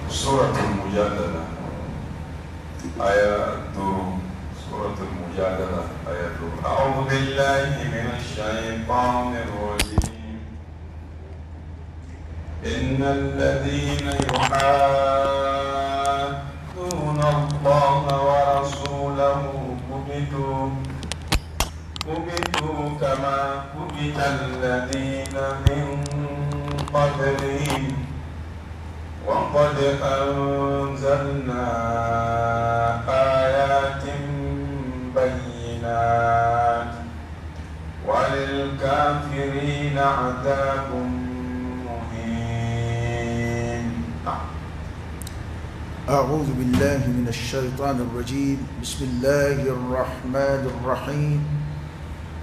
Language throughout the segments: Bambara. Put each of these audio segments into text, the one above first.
سورة المجادلة آية 5. سورة المجادلة آية 5. أعوذ بالله من الشيطان الرجيم. إن الذين يحادون الله ورسوله كبتوا كما كبت الذين من قبلهم وقد أنزلنا آيات بينات وللكافرين عذاب مهين. أعوذ بالله من الشيطان الرجيم. بسم الله الرحمن الرحيم.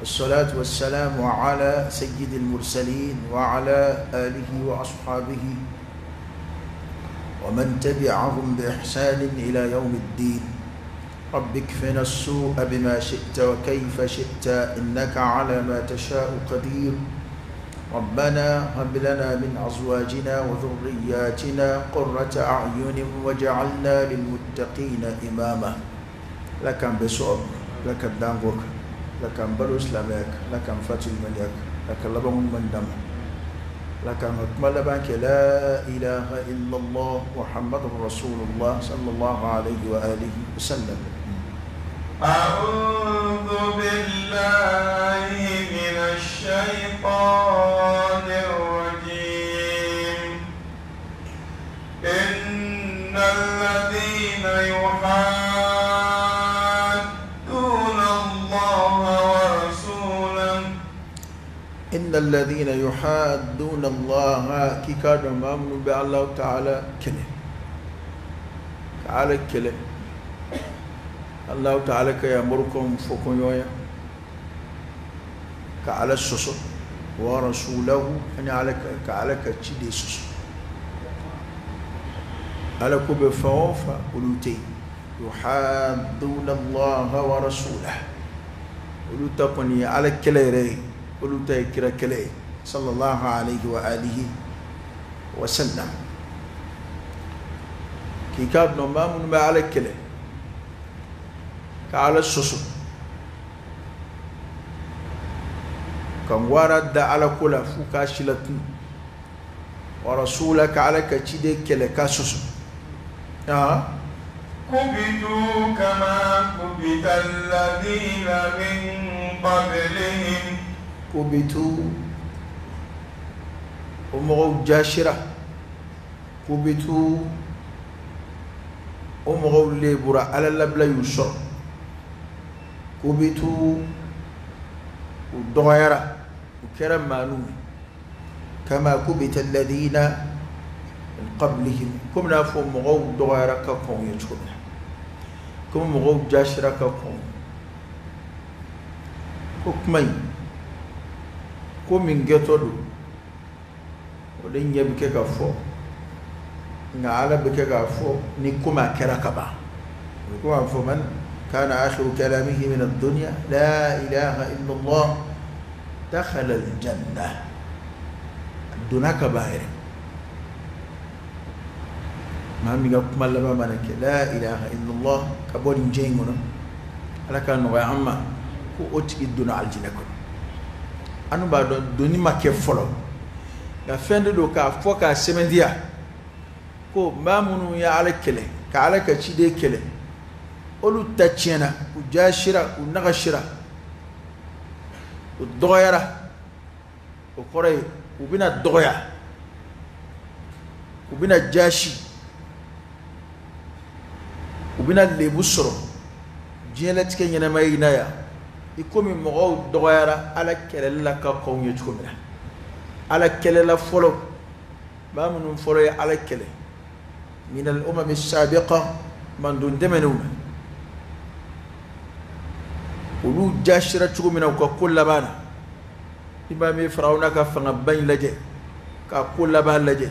الصلاة والسلام على سيد المرسلين وعلى آله وأصحابه ومن تبعهم بإحسان إلى يوم الدين. رب اكفنا السوء بما شئت وكيف شئت إنك على ما تشاء قدير. ربنا هب لنا من أزواجنا وذرياتنا قرة أعين وجعلنا للمتقين إماما. لك بسوء، لك الدانغوك، لك بلو إسلامك، لك فاتي الملك، لك لبن من دم، لك مكمل بانك لا إله إلا الله محمد رسول الله صلى الله عليه وآله وسلم. أعوذ بالله من الشيطان الرجيم. إن الذين يحادون الله ورسوله إن الذين يحادون الله كيكاد مامن بالله تعالى كله تعالى كله الله تعالى كيامركم فوكم يويا كعلى السوسو ورسوله أن على كعلى كتشدي سوسو على كوب فوفا ولوتي يحادون الله ورسوله ولوتقني على كليري ولوتي كرا كلي صلى الله عليه وآله وسلم. كيكاب نمام ما على كلي على السوسو كان ورد على كل فوكا شلتن ورسولك على كتشدي كلا كاسوسو. كبتوا كما كبت الذين من قبلهم. كبتوا ومغو جاشرة، كبتوا ومغو ليبرا على اللبلا يسر، كبتوا ودغيرة وكرم مانوم كما كبت الذين من قبلهم. كم نافو مغو دغيرة كقوم يجكم، كم مغو جاشرة كقوم كمين ko min gɛtɔ don o de ɲɛ bɛ kɛ ka fɔ, nka ala bɛ kɛ k'a fɔ ni komi a kɛra ka ban. O ko a fɔ man kana akhiru kalamihi min ad-dunya la ilaha illa Allah dakhala al-janna, a donna ka ban yɛrɛ. Maa min ka kuma laban mana kɛ la ilaha illa Allah ka bɔ nin diɲɛ in kɔnɔ, ala k'a nɔgɔya an ma, ko o tigi donna alijinɛ kɔnɔ. An b'a dɔn donni ma kɛ fɔlɔ, nka fɛn de don k'a fɔ k'a sɛmɛntiya ko maa minnu ye ala kɛlɛ ka ala ka ciden kɛlɛ, olu ta tiɲɛna, u jasira, u nagasira, u dɔgɔyara. O kɔrɔ ye u bɛna dɔgɔya, u bɛna jasi, u bɛna lebu sɔrɔ diɲɛlatigɛ ɲɛnamaya in na yan, i komi mɔgɔw dɔgɔyara ala kɛlɛli la ka kɔn ye cogo min na. Ala kɛlɛla fɔlɔ, maa minnu fɔlɔ ye ala kɛlɛ min al-umami sabiqa, mandon tɛmɛnenw na, olu jasira cogo min na u ka ko laban na. I b'a mɛn Firawuna ka fangaba in lajɛ k'a ko laban lajɛ,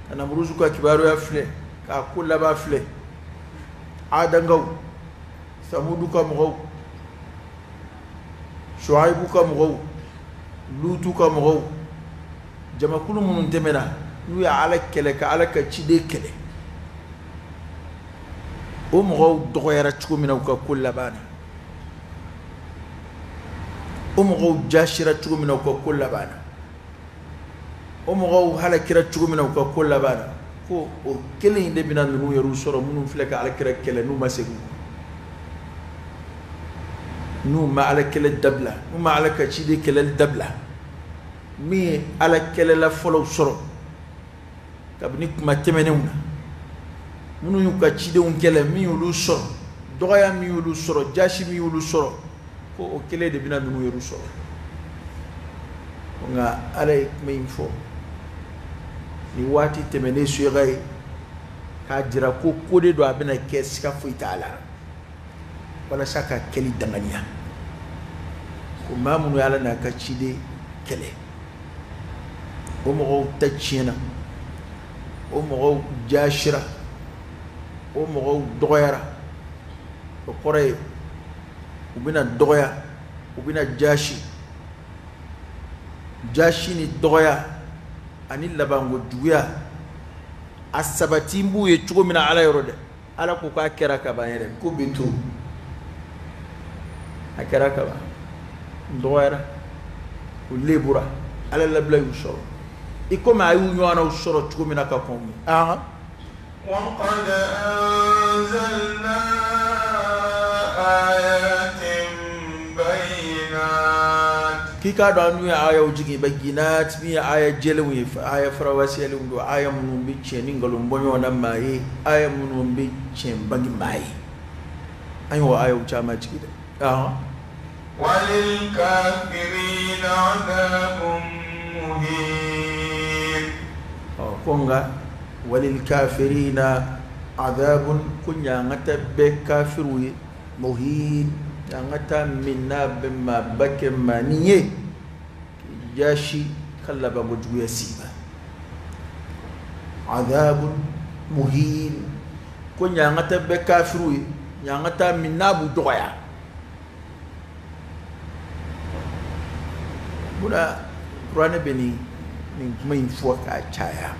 ka Namuruzu ka kibaruya filɛ k'a ko laban filɛ, Adangaw, Samudu ka mɔgɔw, Shuaibu ka mɔgɔw, Lutu ka mɔgɔw, jamakulu minnu tɛmɛna n'u ye ala kɛlɛ ka ala ka ciden kɛlɛ, O mɔgɔw dɔgɔyara cogo min na u ka ko laban na, o mɔgɔw jasira cogo min na u ka ko laban na, o mɔgɔw halakira cogo min na u ka ko laban na, ko o kelen in de bɛna ninnu yɛrɛw sɔrɔ minnu filɛ ka alakira kɛlɛ n'u ma segin, n'u ma ala kɛlɛ dabila, n'u ma ala ka ciden kɛlɛli dabila. Min ye ala kɛlɛla fɔlɔw sɔrɔ kabini kuma tɛmɛnenw na, minnu y'u ka cidenw kɛlɛ, min y'olu sɔrɔ, dɔgɔya min y'olu sɔrɔ, jasi min y'olu sɔrɔ, ko o kelen de bɛna ninnu yɛrɛw sɔrɔ. Nka ala ye kuma in fɔ ni waati tɛmɛnen suyaga ye k'a jira ko ko de don a bɛna kɛ, siga foyi t'a la, walasa ka kɛli danganiya ko maa minnu ye ala n'a ka ciden kɛlɛ, o mɔgɔw ta tiɲɛna, o mɔgɔw jasira, o mɔgɔw dɔgɔyara. O kɔrɔ ye u bɛna dɔgɔya, u bɛna jasi. Jasi ni dɔgɔya ani labanko juguya a sabati b'u ye cogo min na ala yɔrɔ dɛ, ala ko k'a kɛra ka ban yɛrɛ, ko bɛ to a kɛra ka ban, dɔgɔyara, u lebura, ala labila y'u sɔrɔ i komi a y'u ɲɔgɔnnaw sɔrɔ cogo min na ka kɔn. وقد أنزلنا آيات بينات. K'i k'a dɔn an dun ye ayaw jigin, bayinat, min ye aya jɛlenw ye, aya farawasiyalenw don, aya minnu bɛ tiɲɛ ni nkalon bɔ ɲɔgɔn na maa ye, aya minnu bɛ tiɲɛ bange maa ye, an y'o ayaw caman jigin dɛ. وللكافرين عذاب مهين. Ɔ ko nka walilkafirina adhabun, ko ɲangata bɛ kafiru ye, muhin, ɲangata min n'a bɛ maaba kɛ maanin ye, k'i jasi ka labanko juguya s'i ma. Adhabun muhin, ko ɲangata bɛ kafiru ye, ɲangata min n'a b'u dɔgɔya. Munna kuranɛ bɛ nin kuma in fɔ k'a caya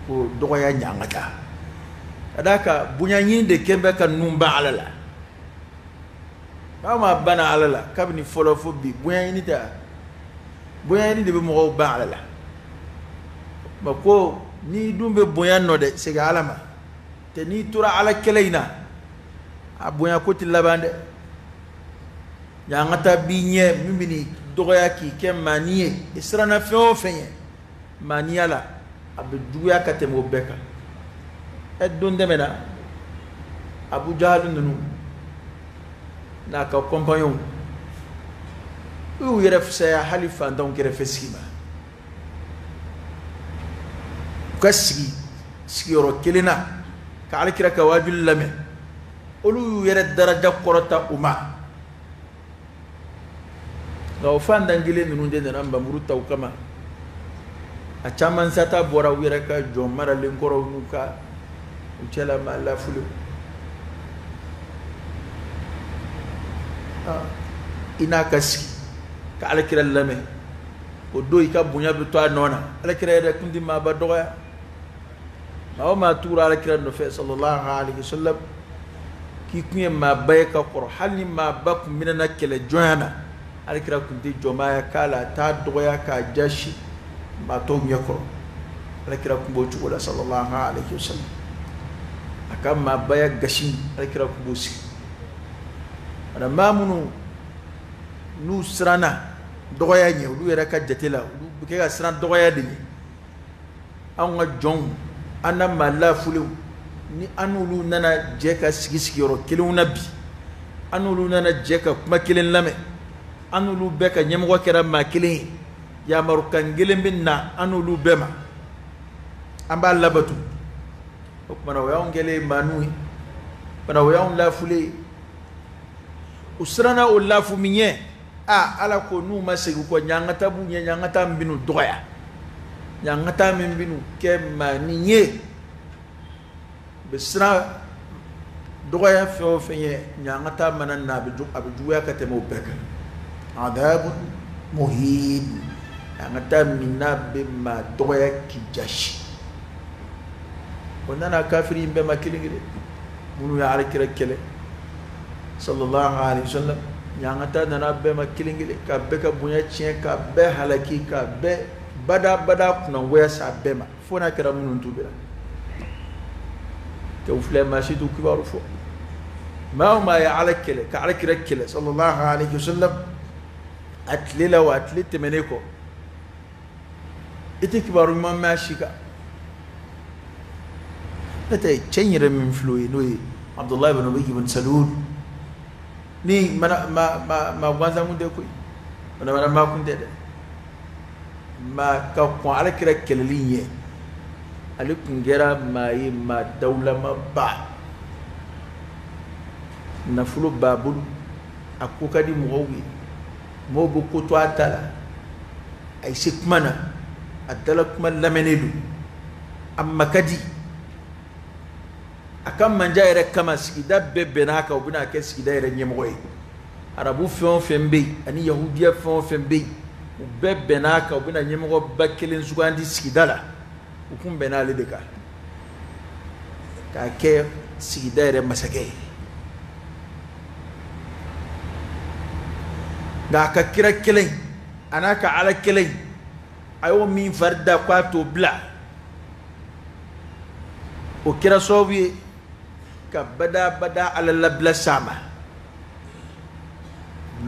ko dɔgɔya ɲangata? Ka d'a kan bonya ɲini de kɛ bɛ ka ninnu ban ala la. Maa maa banna ala la kabini fɔlɔ fo bi, bonya ɲini tɛ, bonya ɲini de bɛ mɔgɔw ban ala la. Mɛ ko n'i dun bɛ bonya nɔ dɛ, segin ala ma tɛ. N'i tora ala kɛlɛ in na, a bonya ko tɛ laban dɛ. Ɲangata b'i ɲɛ min bɛ n'i dɔgɔya k'i kɛ maani ye, i siranna fɛn o fɛn ye maaniya la, a bɛ juguya ka tɛmɛ o bɛɛ kan. Ɛ don tɛmɛna, Abu Jahal ninnu n'a ka compagnon u y'u yɛrɛ fisaya hali fantanw kɛrɛfɛ sigi ma. U ka sigi sigiyɔrɔ kelen na ka alakira ka waajuli lamɛn, olu y'u yɛrɛ daraja kɔrɔta u ma. Nka o fantan kelen ninnu de nana nbamuru ta u kama. A caman sata bɔra u yɛrɛ ka jɔn maralen kɔrɔw n'u ka u cɛla maa lafulenw. I n'a ka sigi ka alakira lamɛn, o don i ka bonya bɛ to a nɔ na. Alakira yɛrɛ kun tɛ maaba dɔgɔya. Maa o maa tugura alakira nɔfɛ sallallahu alaihi wasallam, k'i kun ye maaba ye ka kɔrɔ, hali ni maaba kun minɛna kɛlɛ jɔnya na, alakira kun tɛ jɔnmaaya k'a la, a t'a dɔgɔya k'a jasi maa tɔw ɲɛkɔrɔ. Alakira kun b'o cogo la sallallahu alaihi wasallam. A ka maabaya gasi, alakira kun b'o sigi. Wala maa minnu n'u siranna dɔgɔya ɲɛ, olu yɛrɛ ka jate la, olu bɛ kɛ ka siran dɔgɔya de ɲɛ. Anw ka jɔnw, an na maa lafulenw, ni an n'olu nana jɛ ka sigi sigiyɔrɔ kelenw na bi, an n'olu nana jɛ ka kuma kelen lamɛn, an n'olu bɛɛ ka ɲɛmɔgɔ kɛra maa kelen ye, yamarukan kelen bɛ na an n'olu bɛɛ ma, an b'a labato. O kumana o y'anw kɛlen ye maaniw ye, o kumana o y'anw lafulen ye. U siranna o lafu min ɲɛ, a ala ko n'u ma segin kɔ, ɲangata b'u ɲɛ, ɲangata min bɛn'u dɔgɔya, ɲangata min bɛn'u kɛ maanin ye. U bɛ siran dɔgɔya fɛn o fɛn ye, ɲangata mana na, a bɛ juguya ka tɛmɛ o bɛɛ kan. Adhabun muhin, ɲangata min n'a bɛ maa dɔgɔya k'i jasi. O nana kafiri in bɛɛ ma kelen kelen. Minnu ye Ala kira kɛlɛ sallallahu alaihi wasallam, ɲangata nana bɛɛ ma kelen kelen, ka bɛɛ ka bonya tiɲɛ, ka bɛɛ halaki, ka bɛɛ bada bada kunnangoya s'a bɛɛ ma, fo n'a kɛra minnu tubira. Cɛw filɛ, maa si t'u kibaru fɔ. Maa o maa ye Ala kɛlɛ, ka Ala kira kɛlɛ sallallahu alaihi wasallam, a tile la wa a tile tɛmɛnen kɔ, i tɛ kibaru ɲuman mɛn a si kan. N'o tɛ cɛ in yɛrɛ min filɛ o ye, n'o ye Abdullahi ibn Ubay ibn Salul, ni mana ma ma ma gansan kun tɛ koyi, mana mana ma kun tɛ dɛ. Maa ka kɔn Ala kira kɛlɛli ɲɛ, ale kun kɛra maa ye, maa dawulama ba, nafolo b'a bolo, a ko ka di mɔgɔw ye, mɔgɔw bɛ ko to a ta la, a ye se kuma na, a dala kuma lamɛnnen don, a ma ka di. A ka manja yɛrɛ kama sigida bɛɛ bɛnn'a kan, u bɛna kɛ sigida yɛrɛ ɲɛmɔgɔ ye. Arabu fɛn o fɛn bɛ yen ani yahudiya fɛn o fɛn bɛ yen, u bɛɛ bɛnn'a kan, u bɛna ɲɛmɔgɔba kelen sugandi sigida la. U kun bɛnna ale de kan k'a kɛ sigida yɛrɛ masakɛ ye. Nka a ka kira kelen a n'a ka Ala kelen, a y'o min fari da k'a t'o bila, o kɛra sababu ye ka bada bada Ala labila s'a ma.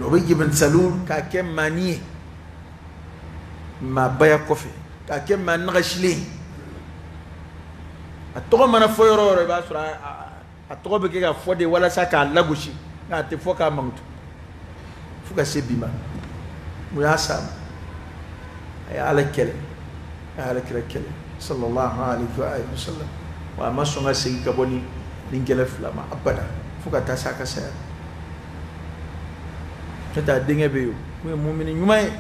Ubay ibn Salul k'a kɛ maani ye maabaya kɔfɛ, k'a kɛ maa nagasilen. A tɔgɔ mana fɔ yɔrɔ o yɔrɔ, i b'a sɔrɔ a tɔgɔ bɛ kɛ ka fɔ de walasa k'a lagosi, nka a tɛ fɔ k'a mankutu fo ka se bi ma. Mun y'a s'a ma? A ye Ala kɛlɛ, a ye Ala kira kɛlɛ sallallahu alaihi wa sallam. Wa a ma sɔn ka segin ka bɔ nin kɛlɛ fila ma abada fo ka taa s'a ka saya. N'o tɛ a denkɛ bɛ yen o, mun ye mumini ɲuman ye,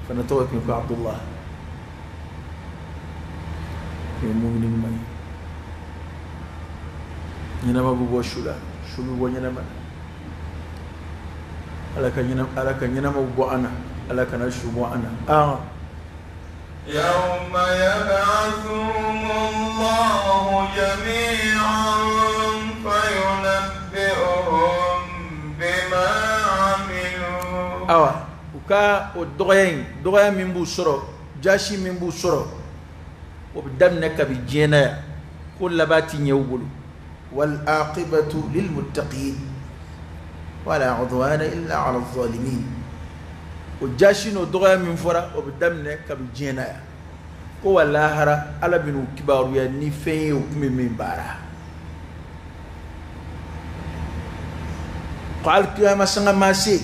fana tɔgɔ tun ye ko Abdullah, kun ye mumini ɲuman ye. Ɲɛnama bɛ bɔ su la, su bɛ bɔ ɲɛnama na. Ala ka ɲɛnama, Ala ka ɲɛnamaw bɔ an na, Ala kana su bɔ an na. يوم يبعثهم الله جميعا فينبئهم بما عملوا. Awa, u ka o dɔgɔya in, dɔgɔya min b'u sɔrɔ, jasi min b'u sɔrɔ, o bɛ daminɛ kabi diɲɛ na yan, ko laban ti ɲɛ u bolo. والعاقبة للمتقين ولا عدوان إلا على الظالمين. O jasi n'o dɔgɔya min fɔra, o bɛ daminɛ kabi diɲɛ na yan, ko wa lahara Ala bɛn'u kibaruya ni fɛn ye u tun bɛ min baara. Ko alikiyama sanga ma se,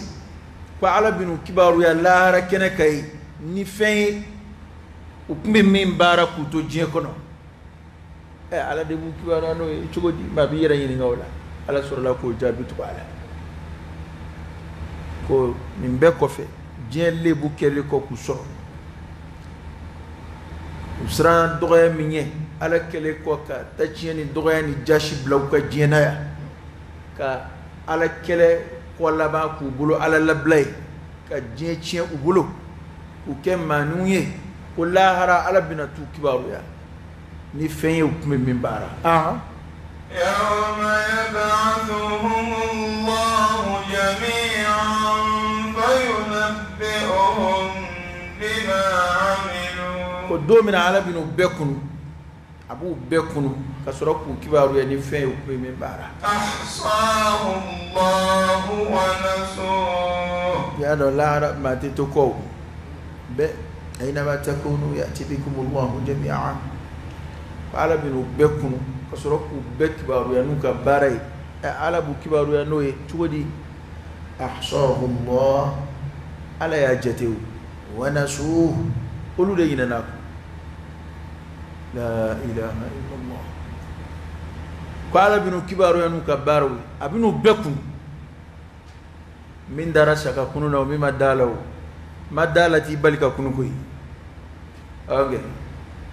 ko Ala bɛn'u kibaruya lahara kɛnɛ kan ye ni fɛn ye u tun bɛ min baara k'u to diɲɛ kɔnɔ. Ɛ, Ala de b'u kibaruya n'o ye cogo di? Maa b'i yɛrɛ ɲininka o la. Ala sɔrɔla k'o jaabi tugu a la, ko nin bɛɛ kɔfɛ, diɲɛ lebu kɛlen kɔ k'u sɔrɔ, u siran dɔgɔya min ɲɛ, Ala kɛlen kɔ ka tatiɲɛ ni dɔgɔya ni jasi bila u ka diɲɛ na yan, ka Ala kɛlɛ kɔ laban k'u bolo Ala labila ye, ka diɲɛ tiɲɛ u bolo, k'u kɛ maaninw ye, ko lahara Ala bɛna t'u kibaruya ni fɛn ye u tun bɛ min baara. يوم يبعثهم الله جميعا فينبئهم بما عملوا. Ko don min na Ala bɛn'u bɛɛ kunu, a b'u bɛɛ kunu ka sɔrɔ k'u kibaruya ni fɛn ye u tun bɛ min baara. أحصاه الله ونسوه. I y'a dɔn lahara maa tɛ to kɔ o bɛɛ أينما تكونوا يأتي بكم الله جميعا. Ko Ala bɛn'u bɛɛ kunu ka sɔrɔ k'u bɛɛ kibaruya n'u ka baara ye. Ɛ, Ala b'u kibaruya n'o ye cogo di? أحصاه الله Ala y'a jate o, ونسوه. Olu de ɲinɛna kɔ. La ilaha illallah. Ko Ala bɛn'u kibaruya n'u ka baaraw ye, a bɛn'u bɛɛ kunu. Min dara saka kunu na o, min ma da la o, ma da la t'i bali ka kunu koyi. Ok,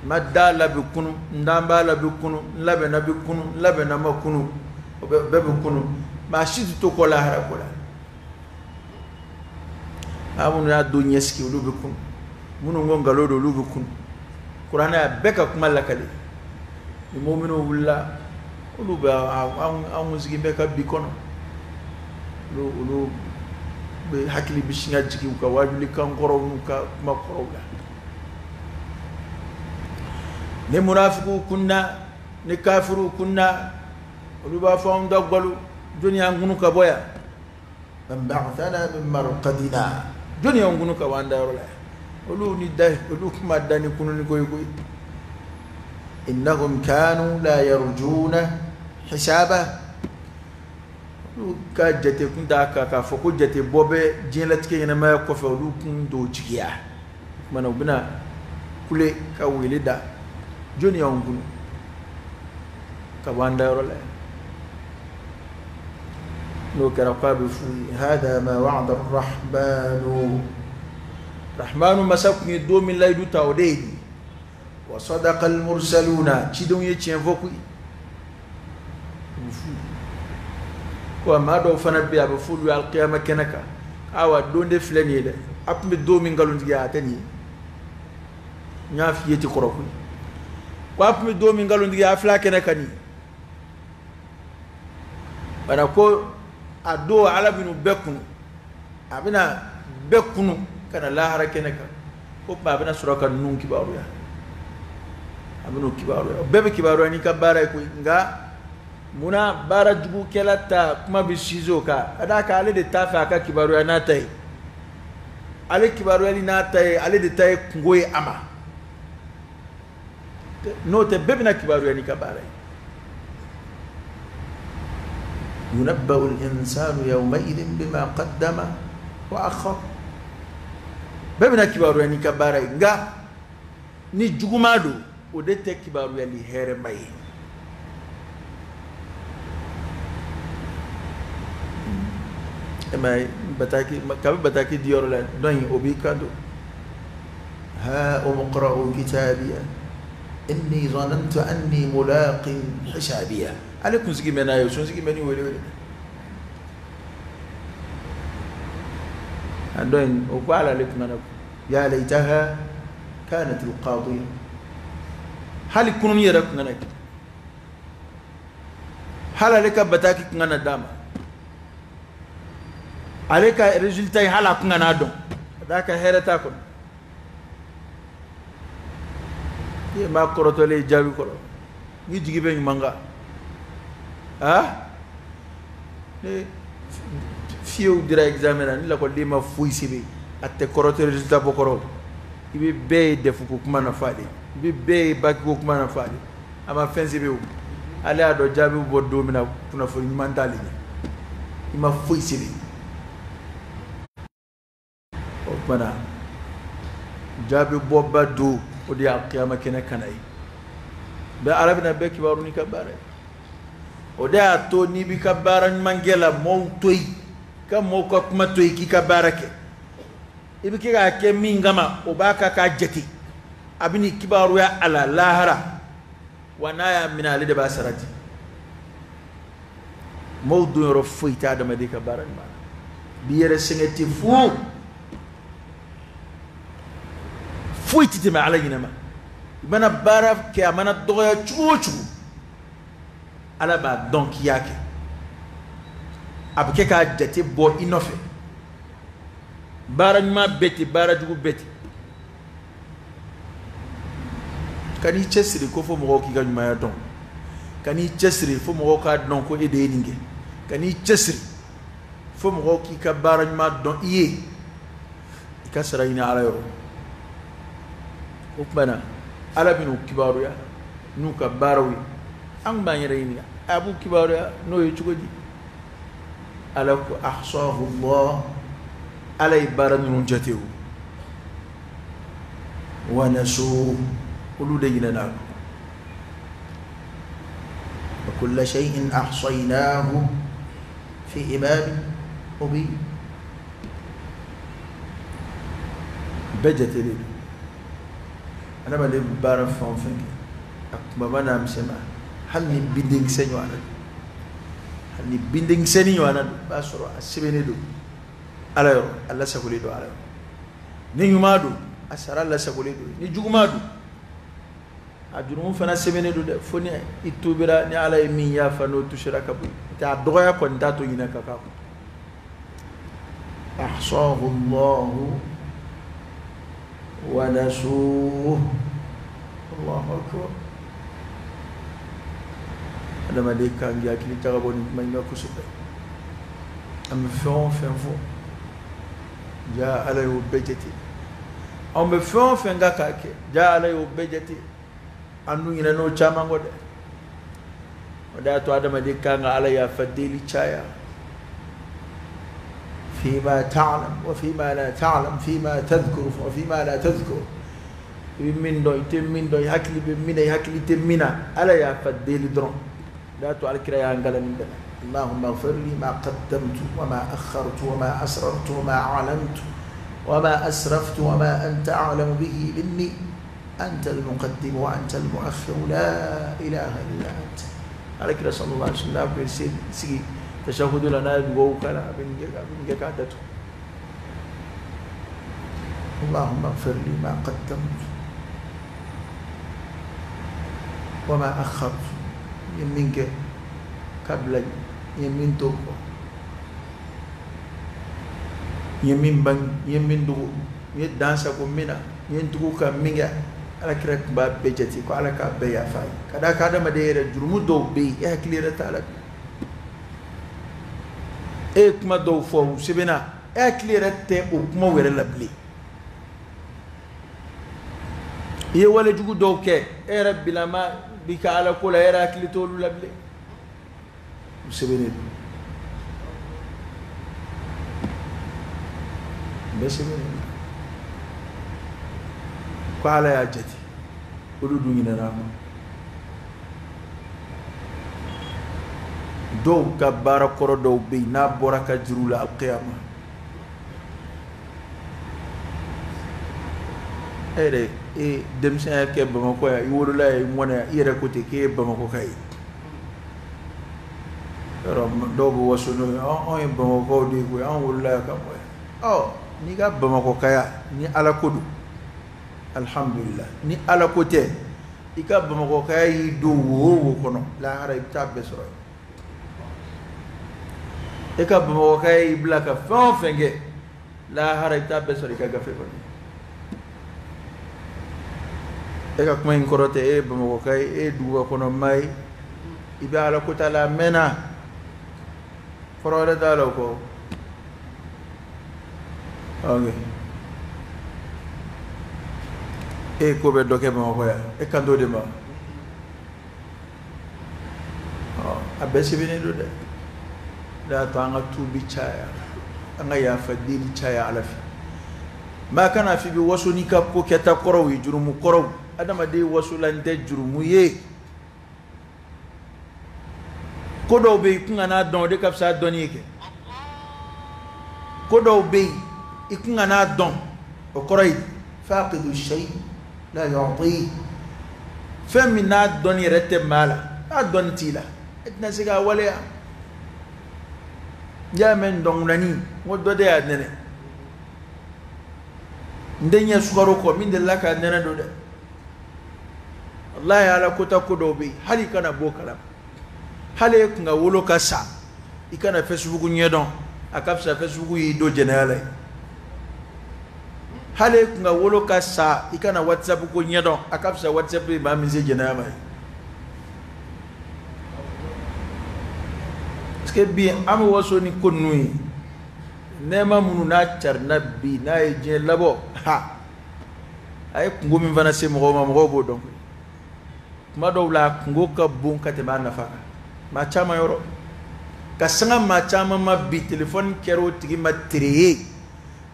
ma da la bɛ kunu, n dan b'a la bɛ kunu, n labɛnna bɛ kunu, n labɛnna ma kunu, o bɛɛ bɛ kunu. Maa si tɛ to kɔ lahara ko la. Maa minnu y'a don ɲɛsigi, olu bɛ kunu. Minnu ko nkalon don, olu bɛ kunu. Kuranɛ y'a bɛɛ ka kuma lakale. Ni mɔgɔ minnu wulila Olu bɛ anw sigi bɛ ka bi kɔnɔ, olu bɛ hakili bɛ sin ka jigin u ka wajulikan kɔrɔw n'u ka kuma kɔrɔw la. Ni munafigiw kunna, ni kafiriw kunna, olu b'a fɔ anw da galo, jɔnni y'an kunu ka bɔ yan? Man ba'athana min marqadina, jɔnni y'an kunu ka bɔ an dayɔrɔ la yan? Olu ni da, olu kuma da ni kununi ko ye koyi. Innahum kanu la yarjuna hisaba, olu ka jate kun t'a kan k'a fɔ ko jate bɔ bɛ diɲɛlatigɛ ɲɛnamaya kɔfɛ, olu kun t'o jigiya. O tuma na u bɛna kule ka wele da, jɔnni y'anw kunu ka bɔ an dayɔrɔ la yan? N'o kɛra k'a bɛ f'u ye, hada ma wa'ada ar-rahmanu, rahmanu masa kun ye don min layidu ta o de ye nin ye. Wa sadaqa al-mursaluna, cidenw ye tiɲɛ fɔ koyi. O bɛ f'u ye ko maa dɔw fana bɛ yen, a bɛ f'olu ye alikiyama kɛnɛ kan, awa don de filɛ nin ye dɛ, a tun bɛ don min nkalontigiya a tɛ nin ye, n y'a f'i ye ti kɔrɔ koyi, ko a tun bɛ don min nkalontigiya a filɛ a kɛnɛ kan nin ye. Bana ko a don ala bɛn'u bɛɛ kunu, a bɛna bɛɛ kunu ka na lahara kɛnɛ kan, o tuma a bɛna sɔrɔ ka ninnu kibaruya, a bɛn'u kibaruya, bɛɛ bɛ kibaruya n'i ka baara ye koyi. Nka munna baara jugukɛla ta kuma bɛ sinsin o kan? Ka d'a kan ale de t'a fɛ a ka kibaruya n'a ta ye, ale kibaruyali n'a ta ye, ale de ta ye kungo ye a ma. N'o tɛ bɛɛ bɛna kibaruya n'i ka baara ye. Yunabba'u al-insanu yawma'idhin bima qaddama wa akhar, bɛɛ bɛna kibaruya n'i ka baara ye. Nka ni juguman don, o de tɛ kibaruyali hɛrɛma ye. E ma ye bataki, kabi bataki di yɔrɔ la dɔ in o b'i kan don. Ha umqra'u kitabiya inni zanantu anni mulaqin hisabiya, ale kunsigi bɛ n'a ye, sunsigi bɛ ni wele wele. A dɔ in o ko ala ale kuma na. Ya laytaha kanat alqadiya, hali kunun yɛrɛ kun kana kɛ, hali ale ka bataki kun kana d'a ma, ale ka résultat ye hali a kun kana dɔn, ka d'a kan hɛrɛ t'a kɔnɔ. I ye maa kɔrɔtɔlen jaabi kɔrɔ, n'i jigi bɛ ɲuman kan, ah ne fiyew dira examen na, ni lakɔliden ma foyi sɛbɛn, a tɛ kɔrɔtɔ résultat bɔ kɔrɔ. I bɛ bɛɛ ye DEF ko kuma na fɔ ale, i bɛ bɛɛ ye bac ko kuma na fɔ ale, a ma fɛn sɛbɛn o. Ale y'a dɔn jaabi bɔ don min na, kunnafoni ɲuman t'ale ɲɛ, i ma foyi sɛbɛn. O tuma na jaabi bɔba don, o de y'a kiyama kɛnɛ kana ye. Bɛɛ ala bɛna bɛɛ kibaru n'i ka baara ye. O de y'a to n'i b'i ka baara ɲuman kɛ la, mɔɔw to yen, ka mɔɔw ka kuma to yen, k'i ka baara kɛ. I bɛ kɛ k'a kɛ min kama, o b'a kan k'a jate, a bɛ n'i kibaruya a la lahara, wa n'a y'a minɛ ale de b'a sara di. Mɔɔw don yɔrɔ foyi tɛ adamaden ka baara ɲuman na, b'i yɛrɛ sɛgɛn ten fu, foyi tɛ tɛmɛ ala ɲinɛ ma. I mana baara kɛ, a mana dɔgɔya cogo o cogo, ala b'a dɔn k'i y'a kɛ, a bɛ kɛ k'a jate bɔ i nɔfɛ. Baara ɲuman bɛɛ ten, baara jugu bɛɛ ten. Ka n'i cɛsiri ko fo mɔgɔw k'i ka ɲumanya dɔn, ka n'i cɛsiri fo mɔgɔw k'a dɔn ko e de ye nin kɛ, ka n'i cɛsiri fo mɔgɔw k'i ka baara ɲuman dɔn i ye, i ka sara ɲini ala yɔrɔ. O tuma na ala bɛn'u kibaruya n'u ka baaraw ye. An tun b'an yɛrɛ ɲininka, a b'u kibaruya n'o ye cogo di? Ala ko ahsahu Allah, ala ye baara ninnu jate o, wa nasu, olu de ɲinɛna a kɔ. Wa kulla shay'in ahsaynahu fi imamin mubin, bɛɛ jatelen don. Adamaden bɛ baara fɛn o fɛn kɛ, a kunbaba n'a misɛnman, hali ni bindenkisɛ ɲɔgɔnna don, hali ni bindenkisɛnin ɲɔgɔnna don, i b'a sɔrɔ a sɛbɛnnen don ala yɔrɔ, a lasagolen don ala yɔrɔ. Ni ɲuman don, a sara lasagolen don, ni juguman don, A jurumu fana sɛbɛnnen don dɛ, fo ni i tubira ni Ala ye min yafa n'o tusera ka bɔ yen. Tɛ a dɔgɔya kɔni t'a to ɲinɛ ka k'a kɔ. Ahsahu Allahu wa nasuhu. Allahu akbar. Adamaden kan k'i hakili jagabɔ nin kuma in kan kosɛbɛ. An bɛ fɛn o fɛn fɔ, ja Ala y'o bɛɛ jate. An bɛ fɛn o fɛn kan k'a kɛ, ja Ala y'o bɛɛ jate. An dun ɲinɛn'o caman kɔ dɛ. O de y'a to adamaden kan ka Ala yafa deli caya. فيما تعلم وفيما لا تعلم فيما تذكر وفيما لا تذكر. I bɛ min dɔn, i tɛ min dɔn, i hakili bɛ min na, i hakili tɛ min na, Ala yafa deli dɔrɔn. O de y'a to Alakira y'an kalan nin bɛɛ la. اللهم اغفر لي ما قدمت وما أخرت وما أسررت وما أعلنت وما أسرفت وما أنت أعلم به مني أنت المقدم وأنت المؤخر لا إله إلا أنت. Alakira صلى الله عليه وسلم bɛ sigi tashahhudu la n'a ye dugawu k'a la, a bɛ nin kɛ, a bɛ nin kɛ k'a datugu. اللهم اغفر لي ما قدمت وما أخرت. N ye min kɛ kabila, n ye min to kɔ, n ye min bange, n ye min dogo, n ye dan sago min na, n ye n tugu ka min kɛ, Ala kira tun b'a bɛɛ jate ko Ala k'a bɛɛ yafa a ye. Ka d'a kan adamaden yɛrɛ jurumu dɔw bɛ yen, e hakili yɛrɛ t'a la bi. E ye kuma dɔw fɔ, u sɛbɛnna, e hakili yɛrɛ tɛ o kumaw yɛrɛ la bilen. I ye walejugu dɔw kɛ, e yɛrɛ bilama b'i ka Ala ko la, e yɛrɛ hakili t'olu la bilen. U sɛbɛnnen don. Bɛɛ sɛbɛnnen don. Ko Ala y'a jate, olu dun ɲinɛna a kɔ. Dɔw ka baara kɔrɔ dɔw bɛ yen, n'a bɔra ka juru la alkiyama. E yɛrɛ, e denmisɛnya kɛ Bamakɔ yan, i wolola yan, i mɔna yan, i yɛrɛ ko ten k'e ye Bamakɔka ye. Yɔrɔ dɔw bɛ waso n'o ye, anw ye Bamakɔkaw de ye koyi, anw wolola yan ka mɔ yan. Ɔ n'i ka Bamakɔkaya ni Ala ko don, alhamdulillah. Ni Ala ko tɛ, i ka Bamakɔkaya y'i don wo o wo kɔnɔ, lahara i bɛ taa bɛɛ sɔrɔ yen. E ka Bamakɔkaya y'i bila ka fɛn o fɛn kɛ, lahara i bɛ taa bɛɛ sɔrɔ i ka gafe kɔnɔ. E ka kuma in kɔrɔ tɛ e ye Bamakɔka ye, e ye duguba kɔnɔ maa ye, i bɛ Ala ko ta la a mɛnna, kɔrɔ wɛrɛ t'a la o kɔ. Ok. E ye ko bɛɛ dɔ kɛ Bamakɔ yan, e kan t'o de ma. A bɛɛ sɛbɛnnen don dɛ. O de y'a to an ka tuubi caya, an ka yafa deli caya Ala fɛ. Maa kana f'i bɛ waso n'i ka ko kɛta kɔrɔw ye, jurumu kɔrɔw. Adamaden wasolan tɛ jurumu ye. Ko dɔw bɛ yen, i kun ka n'a dɔn, o de ka fisa dɔnni ye kɛ. Ko dɔw bɛ yen, i kun ka n'a dɔn, o kɔrɔ ye faqidu shay la yu'ti. Fɛn min n'a dɔnni yɛrɛ tɛ maa la, n'a dɔnni t'i la, e tɛna se k'a waleya. N y'a mɛn dɔnkunani, n ko dɔ de y'a nɛnɛ. N tɛ ɲɛ sukaro kɔ, min delila k'a nɛnɛ don dɛ. Walahi Ala kota ko dɔw bɛ yen, hali i kana bɔ o kalama. Hali e kun ka wolo ka sa, i kana Facebook ɲɛdɔn, a ka fisa Facebook y'i don jɛnɛya la ye. Hali e kun ka wolo ka sa, i kana WhatsApp ko ɲɛdɔn, a ka fisa WhatsApp ye maa min se jɛnɛya ma ye. Parce que bi an bɛ waso ni ko ninnu ye, nɛɛma minnu n'a carinna bi, n'a ye diɲɛ labɔ, ha, a ye kungo min fana se mɔgɔw ma, mɔgɔw b'o dɔn koyi. Kuma dɔw la a kungo ka bon ka tɛmɛ a nafa kan. Maa caman yɔrɔ ka sanga maa caman ma bi, telefɔni kɛra o tigi ma tere ye,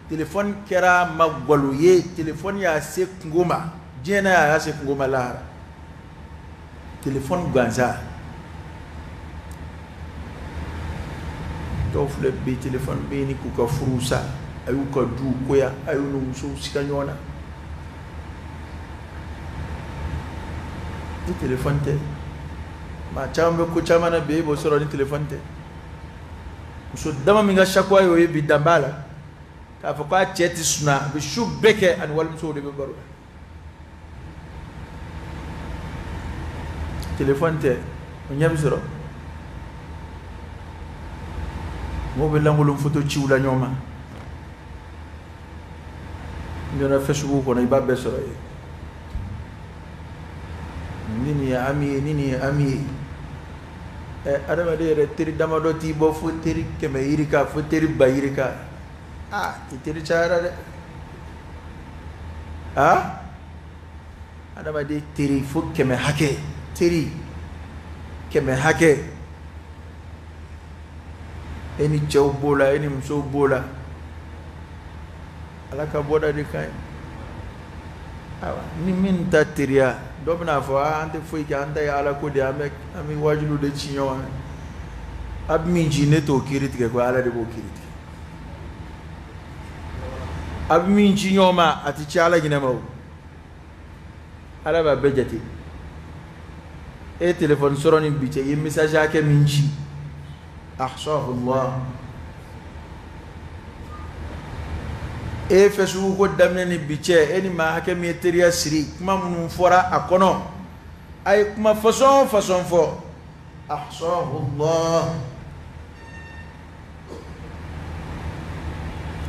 telefɔni kɛra a ma galo ye, telefɔni y'a se kungo ma diɲɛ na, a y'a se kungo ma lahara. Telefɔni gansan. Dɔw filɛ bi, telefɔni bɛ ɲini k'u ka furuw sa, a y'u ka duw goya, a y'u ni musow siga ɲɔgɔn na. Ni telefɔni tɛ, maa caman bɛ ko caman na bi, e b'o sɔrɔ ni telefɔni tɛ. Muso dama min ka sakuwa y'o ye bi, dan b'a la k'a fɔ k'a cɛ tɛ sunaa, a bɛ su bɛɛ kɛ ani walimusow de bɛ baro la. Telefɔni tɛ, o ɲɛ bɛ sɔrɔ. Mɔgɔw bɛ lankolon foto ciw la ɲɔgɔn ma. N'i donna Facebook kɔnɔ, i b'a bɛɛ sɔrɔ yen. Ni nin ye ami ye, ni nin ye ami ye. Ɛ, adamaden yɛrɛ teri damadɔ t'i bɔ fo teri 100 yirika, fo teri 1000 yirika. Aa, i teri cayara dɛ. Aa, adamaden teri fo 100 hakɛ, teri 100 hakɛ. E ni cɛw b'o la, e ni musow b'o la. Ala ka bɔda de ka ɲi. Ayiwa, ni min ta teriya, dɔ bɛna fɔ, aa, an tɛ foyi kɛ, an ta ye Ala ko de ye, an bɛ wajuliw de ci ɲɔgɔn ma. A bɛ min ci, ne t'o kiiri tigɛ ko Ala de b'o kiiri tigɛ. A bɛ min ci ɲɔgɔn ma, a tɛ ci Ala ɲinɛ ma o. Ala b'a bɛɛ jate. E ye téléphone sɔrɔ ni bi cɛ, i ye message hakɛ min ci. Ahsahullah. E ye Facebook ko daminɛ ni bi cɛ, e ni maa hakɛ min ye teriya siri, kuma minnu fɔra a kɔnɔ, a ye kuma façon o façon fɔ. Ahsahullah.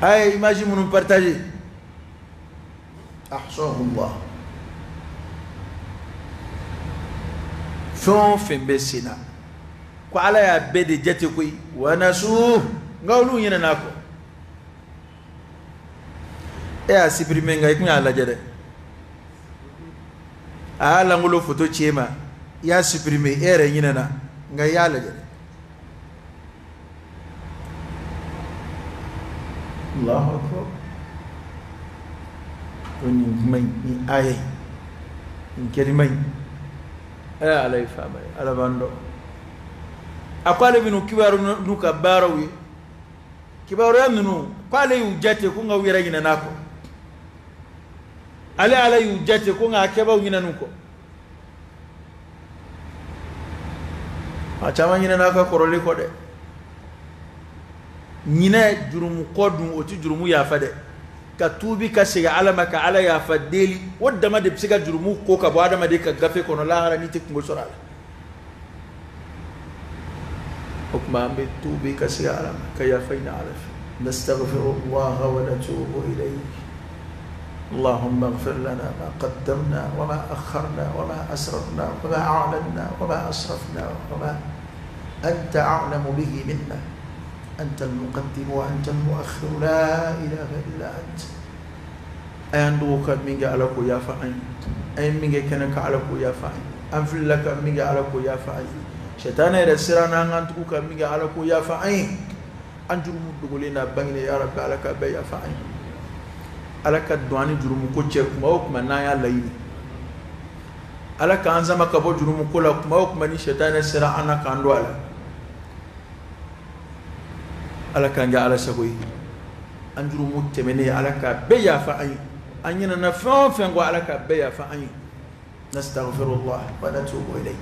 A ye image minnu partager. Ahsahullah. Fɛn o fɛn bɛ sen na, ko Ala y'a bɛɛ de jate koyi. Wa nasu, nka olu ɲinɛna a kɔ. E y'a supprimer nka i tun y'a lajɛ dɛ. A y'a langolo photo ci e ma, i y'a supprimer, e yɛrɛ ɲinɛna nka i y'a lajɛ dɛ. Allahu akbar. Ko nin kuma in, nin aya in, nin kalima in, Ala ye faama ye, Ala b'an dɔn. A ko ale bɛn'u kibaru n'u ka baaraw ye. Kibaruya ninnu, k'ale y'u jate ko nka u yɛrɛ ɲinɛna a kɔ. Ale Ala y'u jate ko nka a kɛbaaw ɲinɛn'u kɔ. A caman ɲinɛna a ka kɔrɔlen kɔ dɛ. Ɲinɛ jurumu kɔ dun, o tɛ jurumu yafa dɛ. Ka tuubi ka segin Ala ma ka Ala yafa deli, o dama de bɛ se ka jurumu ko ka bɔ adamaden ka gafe kɔnɔ lahara n'i tɛ kungo sɔrɔ a la. O tuma an bɛ tuubi ka segin Ala ma ka yafa ɲini Ala fɛ. Nastaghfirullah wa natubu ilayhi. Allahumma ighfir lana ma qaddamna wa ma akharna wa ma asrarna wa ma a'lanna wa ma asrafna wa ma anta a'lamu bihi minna. Anta al-muqaddim wa anta al-mu'akhkhir, la ilaha illa ant. A y'an dogo ka min kɛ, Ala k'o yafa an ye. An ye min kɛ kɛnɛ kan, Ala k'o yafa an ye. An filila ka min kɛ, Ala k'o yafa an ye. Sɛtanɛ yɛrɛ siranna an kan tugu ka min kɛ, Ala k'o yafa an ye. An jurumu dogolen n'a bangenen, ya Rabbi, Ala ka bɛɛ yafa an ye. Ala ka don an ni jurumu ko cɛ kuma o kuma n'an y'a laɲini. Ala k'an sama ka bɔ jurumu ko la kuma o kuma ni sɛtanɛ sera an na k'an don a la. Ala k'an kɛ Ala sago ye. An jurumu tɛmɛnen, Ala k'a bɛɛ yafa an ye. An ɲinɛna fɛn o fɛn kɔ, Ala k'a bɛɛ yafa an ye. Nastaghfirullah wa natubu ilayhi.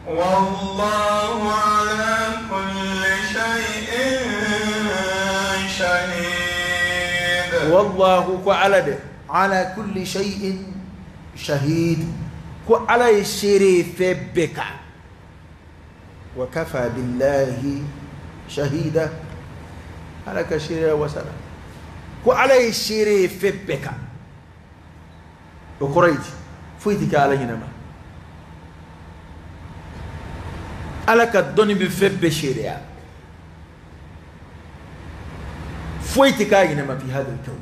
Wallahu ala kulli shay'in shahid. Wallahu ko Ala dɛ, ala kulli shay'in shahid. Ko Ala ye seere ye fɛn bɛɛ kan. Wa kafa billahi shahida. Ala ka seereya wasala. Ko Ala ye seere ye fɛn bɛɛ kan. O kɔrɔ ye di? Foyi tɛ kɛ Ala ɲinɛ ma. Ala ka dɔnni bɛ fɛn bɛɛ seereya. Foyi tɛ k'a ɲinɛ ma fi hadal kawn.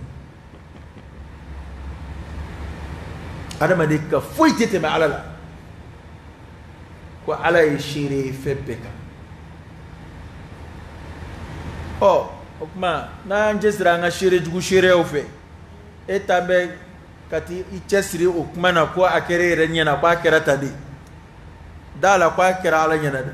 Adamaden ka foyi tɛ tɛmɛ Ala la. Ko Ala ye seere ye fɛn bɛɛ kan. Ɔ, o tuma n'an cɛsiri an ka seere jugu seereyaw fɛ, e ta bɛ ka t'i cɛsiri o kuma na ko a kɛra e yɛrɛ ɲɛna, ko a kɛra tan de. Da la ko a kɛra Ala ɲɛna dɛ.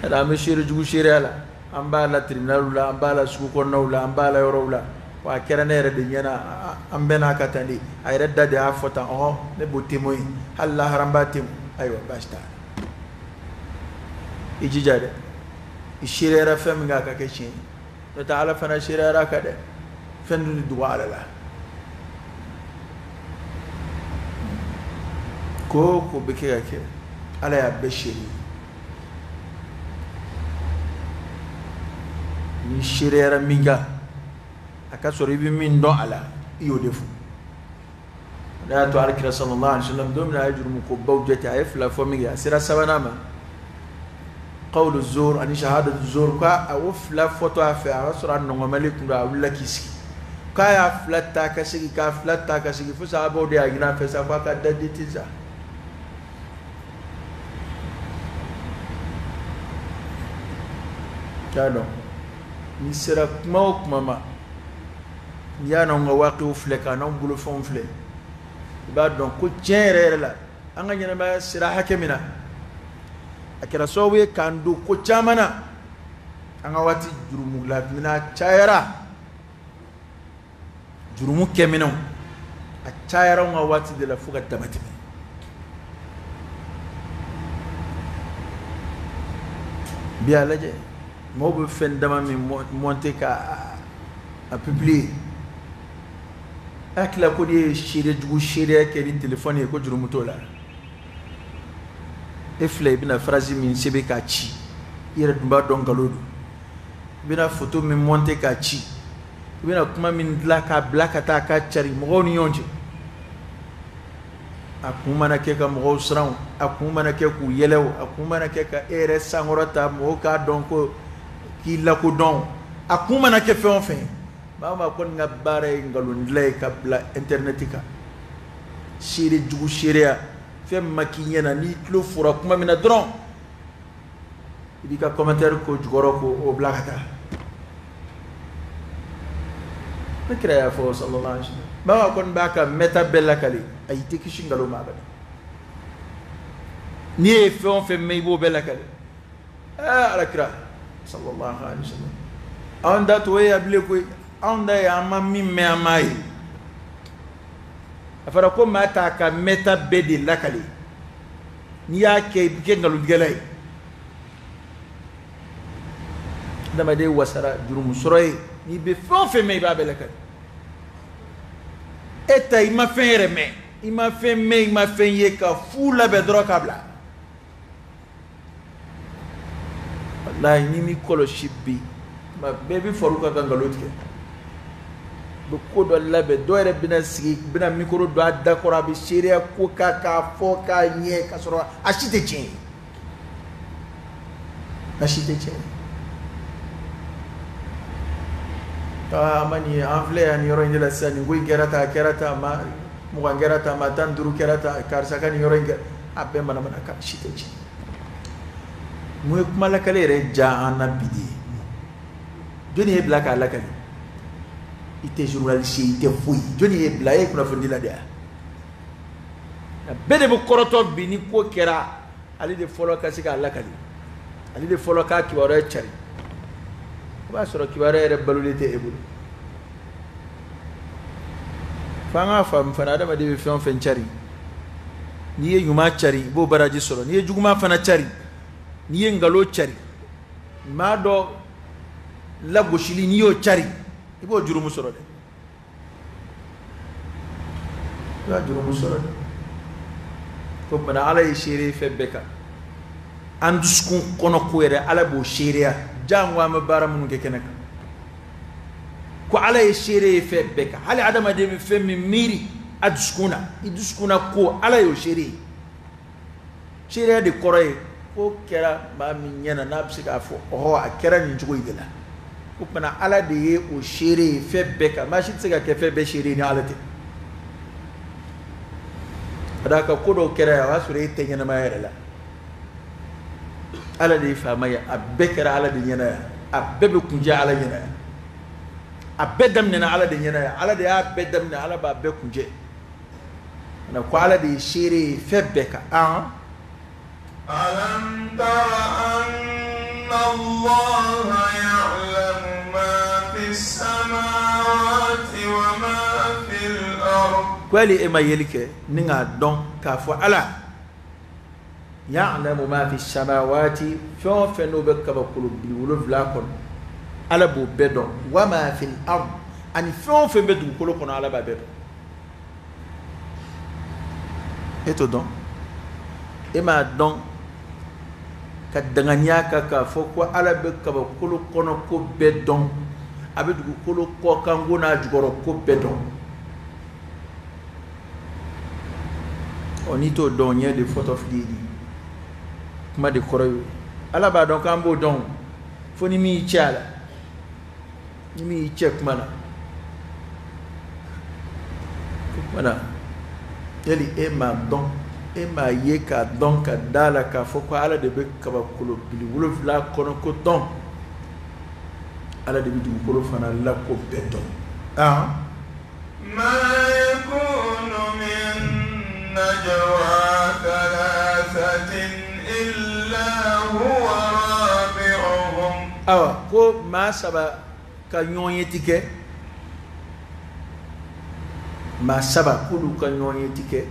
Yala an bɛ seere jugu seereya la, an b'a la tribunal la, an b'a la sugu kɔnɔnaw la, an b'a la yɔrɔw la. Wa a kɛra ne yɛrɛ de ɲɛna, an bɛɛ n'a ka tan de. A yɛrɛ da de y'a fɔ tan, ɔhɔn, ne b'o témoin ye. Hali lahara n b'a témoin. Ayiwa, baasi t'a la. I jija dɛ. I seereyara fɛn min kan, a ka kɛ tiɲɛ ye. N'o tɛ Ala fana seereyara a kan dɛ. Fɛn dun tɛ dogo Ala la. Ko o ko bɛ kɛ ka kɛ, Ala y'a bɛɛ seere. N'i seereyara min kan, a ka sɔrɔ i bɛ min dɔn a la, i y'o de fɔ. O de y'a to Alakira sallallahu alaihi wa sallam, don min na a ye jurumu kobaw jate, a ye fila fɔ min kɛ, a sera sabanan ma, qawlu zur ani shahadatu zur, k'a o fila fɔtɔ a fɛ, a y'a sɔrɔ a nɔngɔnmalen tun don, a wulila k'i sigi, k'a y'a fila ta ka segin, k'a fila ta ka segin, fo sahabaw de y'a ɲini a fɛ sa, k'a ka da ten sa. T'a dɔn n'i sera kuma o kuma ma, n'i y'a n'anw ka waatiw filɛ, k'a n'anw bolofɛnw filɛ, i b'a dɔn ko tiɲɛ yɛrɛ yɛrɛ la, an ka ɲɛnamaya sera hakɛ min na, a kɛra sababu ye k'an don ko caman na. An ka waati jurumu la cayara, jurumu kɛminɛw a cayara anw ka waati de la fo ka dama tɛmɛ. Bi a lajɛ, mɔgɔw bɛ fɛn dama min monter ka a publier, a tila ko n'i ye seere jugu seereya kɛ ni telefɔni ye, ko jurumu t'o la. E filɛ, i bɛna phrase min sɛbɛn k'a ci, i yɛrɛ dun b'a dɔn nkalon don. I bɛna photo min monter k'a ci, i bɛna kuma min dilan k'a bila ka taa k'a cari mɔgɔw ni ɲɔgɔn cɛ, a kun mana kɛ ka mɔgɔw siran, a kun mana kɛ k'u yɛlɛ, a kun mana kɛ ka e yɛrɛ sankɔrɔta, mɔgɔw k'a dɔn ko k'i lakodɔn, a kun mana kɛ fɛn o fɛn ye, maa o maa kɔni ka baara ye nkalon dilan ye ka bila internet kan, seere jugu seereya, fɛn min ma k'i ɲɛna, n'i tulo fura kuma min na dɔrɔn, i b'i ka commentaire ko jukɔrɔ ko o bila ka taa. Ne kira y'a fɔ sallallahu alaihi wasallam, maa kɔni b'a ka mɛta bɛɛ lakale, a y'i tɛ kisi nkalon ma abada. N'i ye fɛn o fɛn mɛn, i b'o bɛɛ lakale. Ala kira sallallahu alaihi wasallam, anw da t'o ye a bilen koyi, anw da ye an ma min mɛn, an m'a ye. A fɔra ko maa t'a ka mɛta bɛɛ de lakale, n'i y'a kɛ i bɛ kɛ nkalontigɛla ye. Adamaden wasara jurumu sɔrɔ ye, n'i bɛ fɛn o fɛn mɛn, i b'a bɛɛ lakale. E ta, i ma fɛn yɛrɛ mɛn, i ma fɛn mɛn, i ma fɛn ye, ka fu labɛn dɔrɔn k'a bila. Walahi, n'i m'i kɔlɔsi bi, tuma bɛɛ bɛ far'u kan ka nkalon tigɛ. U bɛ ko dɔ labɛn, dɔw yɛrɛ bɛna sigi, bɛna micro don a da kɔrɔ, a bɛ seereya ko kan k'a fɔ k'a ɲɛ, k'a sɔrɔ a si tɛ tiɲɛ ye, a si tɛ tiɲɛ ye. Aa, ma nin ye, an filɛ yan nin yɔrɔ in de la sisan, nin ko in kɛra tan, a kɛra tan, maa 20 kɛra tan, maa 15 kɛra tan, karisa ka nin yɔrɔ in kɛ, a bɛɛ manamanakan, si tɛ tiɲɛ. Mun ye kuma lakale yɛrɛ diya an na bi de ye? Jɔnni ye bila k'a lakale? I tɛ journaliste ye, i tɛ foyi. Jɔnni ye bila? E ye kunnafonidila de ye. Bɛɛ de bɛ kɔrɔtɔ bi, ni ko kɛra, ale de fɔlɔ ka se k'a lakale, ale de fɔlɔ k'a kibaruya cari. O b'a sɔrɔ kibaruya yɛrɛ balolen tɛ e bolo. F'an k'a faamu fana, adamaden bɛ fɛn o fɛn cari, n'i ye ɲuman cari, i b'o baraji sɔrɔ. N'i ye juguman fana cari, n'i ye nkalon cari, maa dɔ lagosili, n'i y'o cari, i b'o jurumu sɔrɔ dɛ, i b'a jurumu sɔrɔ dɛ. Ko bana, Ala ye seere fɛn bɛɛ kan. An dusukun kɔnɔ ko yɛrɛ, Ala b'o seereya, jango an bɛ baara minnu kɛ kɛnɛ kan. Ko Ala ye seere ye fɛn bɛɛ kan, hali adamaden bɛ fɛn min miiri a dusukun na, i dusukun na ko, Ala y'o seere ye. Seereya de kɔrɔ ye ko kɛra maa min ɲɛna, n'a bɛ se k'a fɔ ɔhɔ, a kɛra nin cogo in de la. O tuma Ala de ye o seere ye fɛn bɛɛ kan. Maa si tɛ se ka kɛ fɛn bɛɛ seere ye ni Ala tɛ. Ka d'a kan ko dɔw kɛra yan, o y'a sɔrɔ e tɛ ɲɛnamaya yɛrɛ la. Ala de ye faama ye, a bɛɛ kɛra Ala de ɲɛna yan, a bɛɛ bɛ kuncɛ Ala ɲɛna yan, a bɛɛ daminɛna Ala de ɲɛna yan, Ala de y'a bɛɛ daminɛ, Ala b'a bɛɛ kuncɛ. Na ko Ala de ye seere ye fɛn bɛɛ kan. An ألم تر أن الله يعلم ما في السماوات وما في الأرض؟ Ko hali e ma yeli kɛ ni k'a dɔn k'a fɔ Ala ya'lamu ma fi samawati, fɛn o fɛn n'o bɛ kabakolo 70 kɔnɔ, Ala b'o bɛɛ dɔn. Wa ma fil ard, ani fɛn o fɛn bɛ dugukolo kɔnɔ, Ala b'a bɛɛ dɔn. E t'o dɔn? E m'a dɔn ka danganiya kan k'a fɔ ko Ala bɛ kabakolo kɔnɔ ko bɛɛ dɔn, a bɛ dugukolo kɔkanko n'a jukɔrɔ ko bɛɛ dɔn. Ɔ n'i t'o dɔn, ɲɛ de fɔtɔ fili ye, kuma de kɔrɔ ye. Ala b'a dɔn k'an b'o dɔn, fo ni min y'i cɛ a la, ni min y'i cɛ kuma na. O kuma na, yali e m'a dɔn, e m'a ye k'a dɔn ka da la k'a fɔ ko Ala de bɛ kabakolo bili 7 kɔnɔ ko dɔn, Ala de bɛ dugukolo fana la ko bɛɛ dɔn. Ma yakunu min najwa thalathatin illa huwa rabi'uhum. Awa ko maa saba ka ɲɔgɔn ye ti kɛ, maa saba k'olu ka ɲɔgɔn ye ti kɛ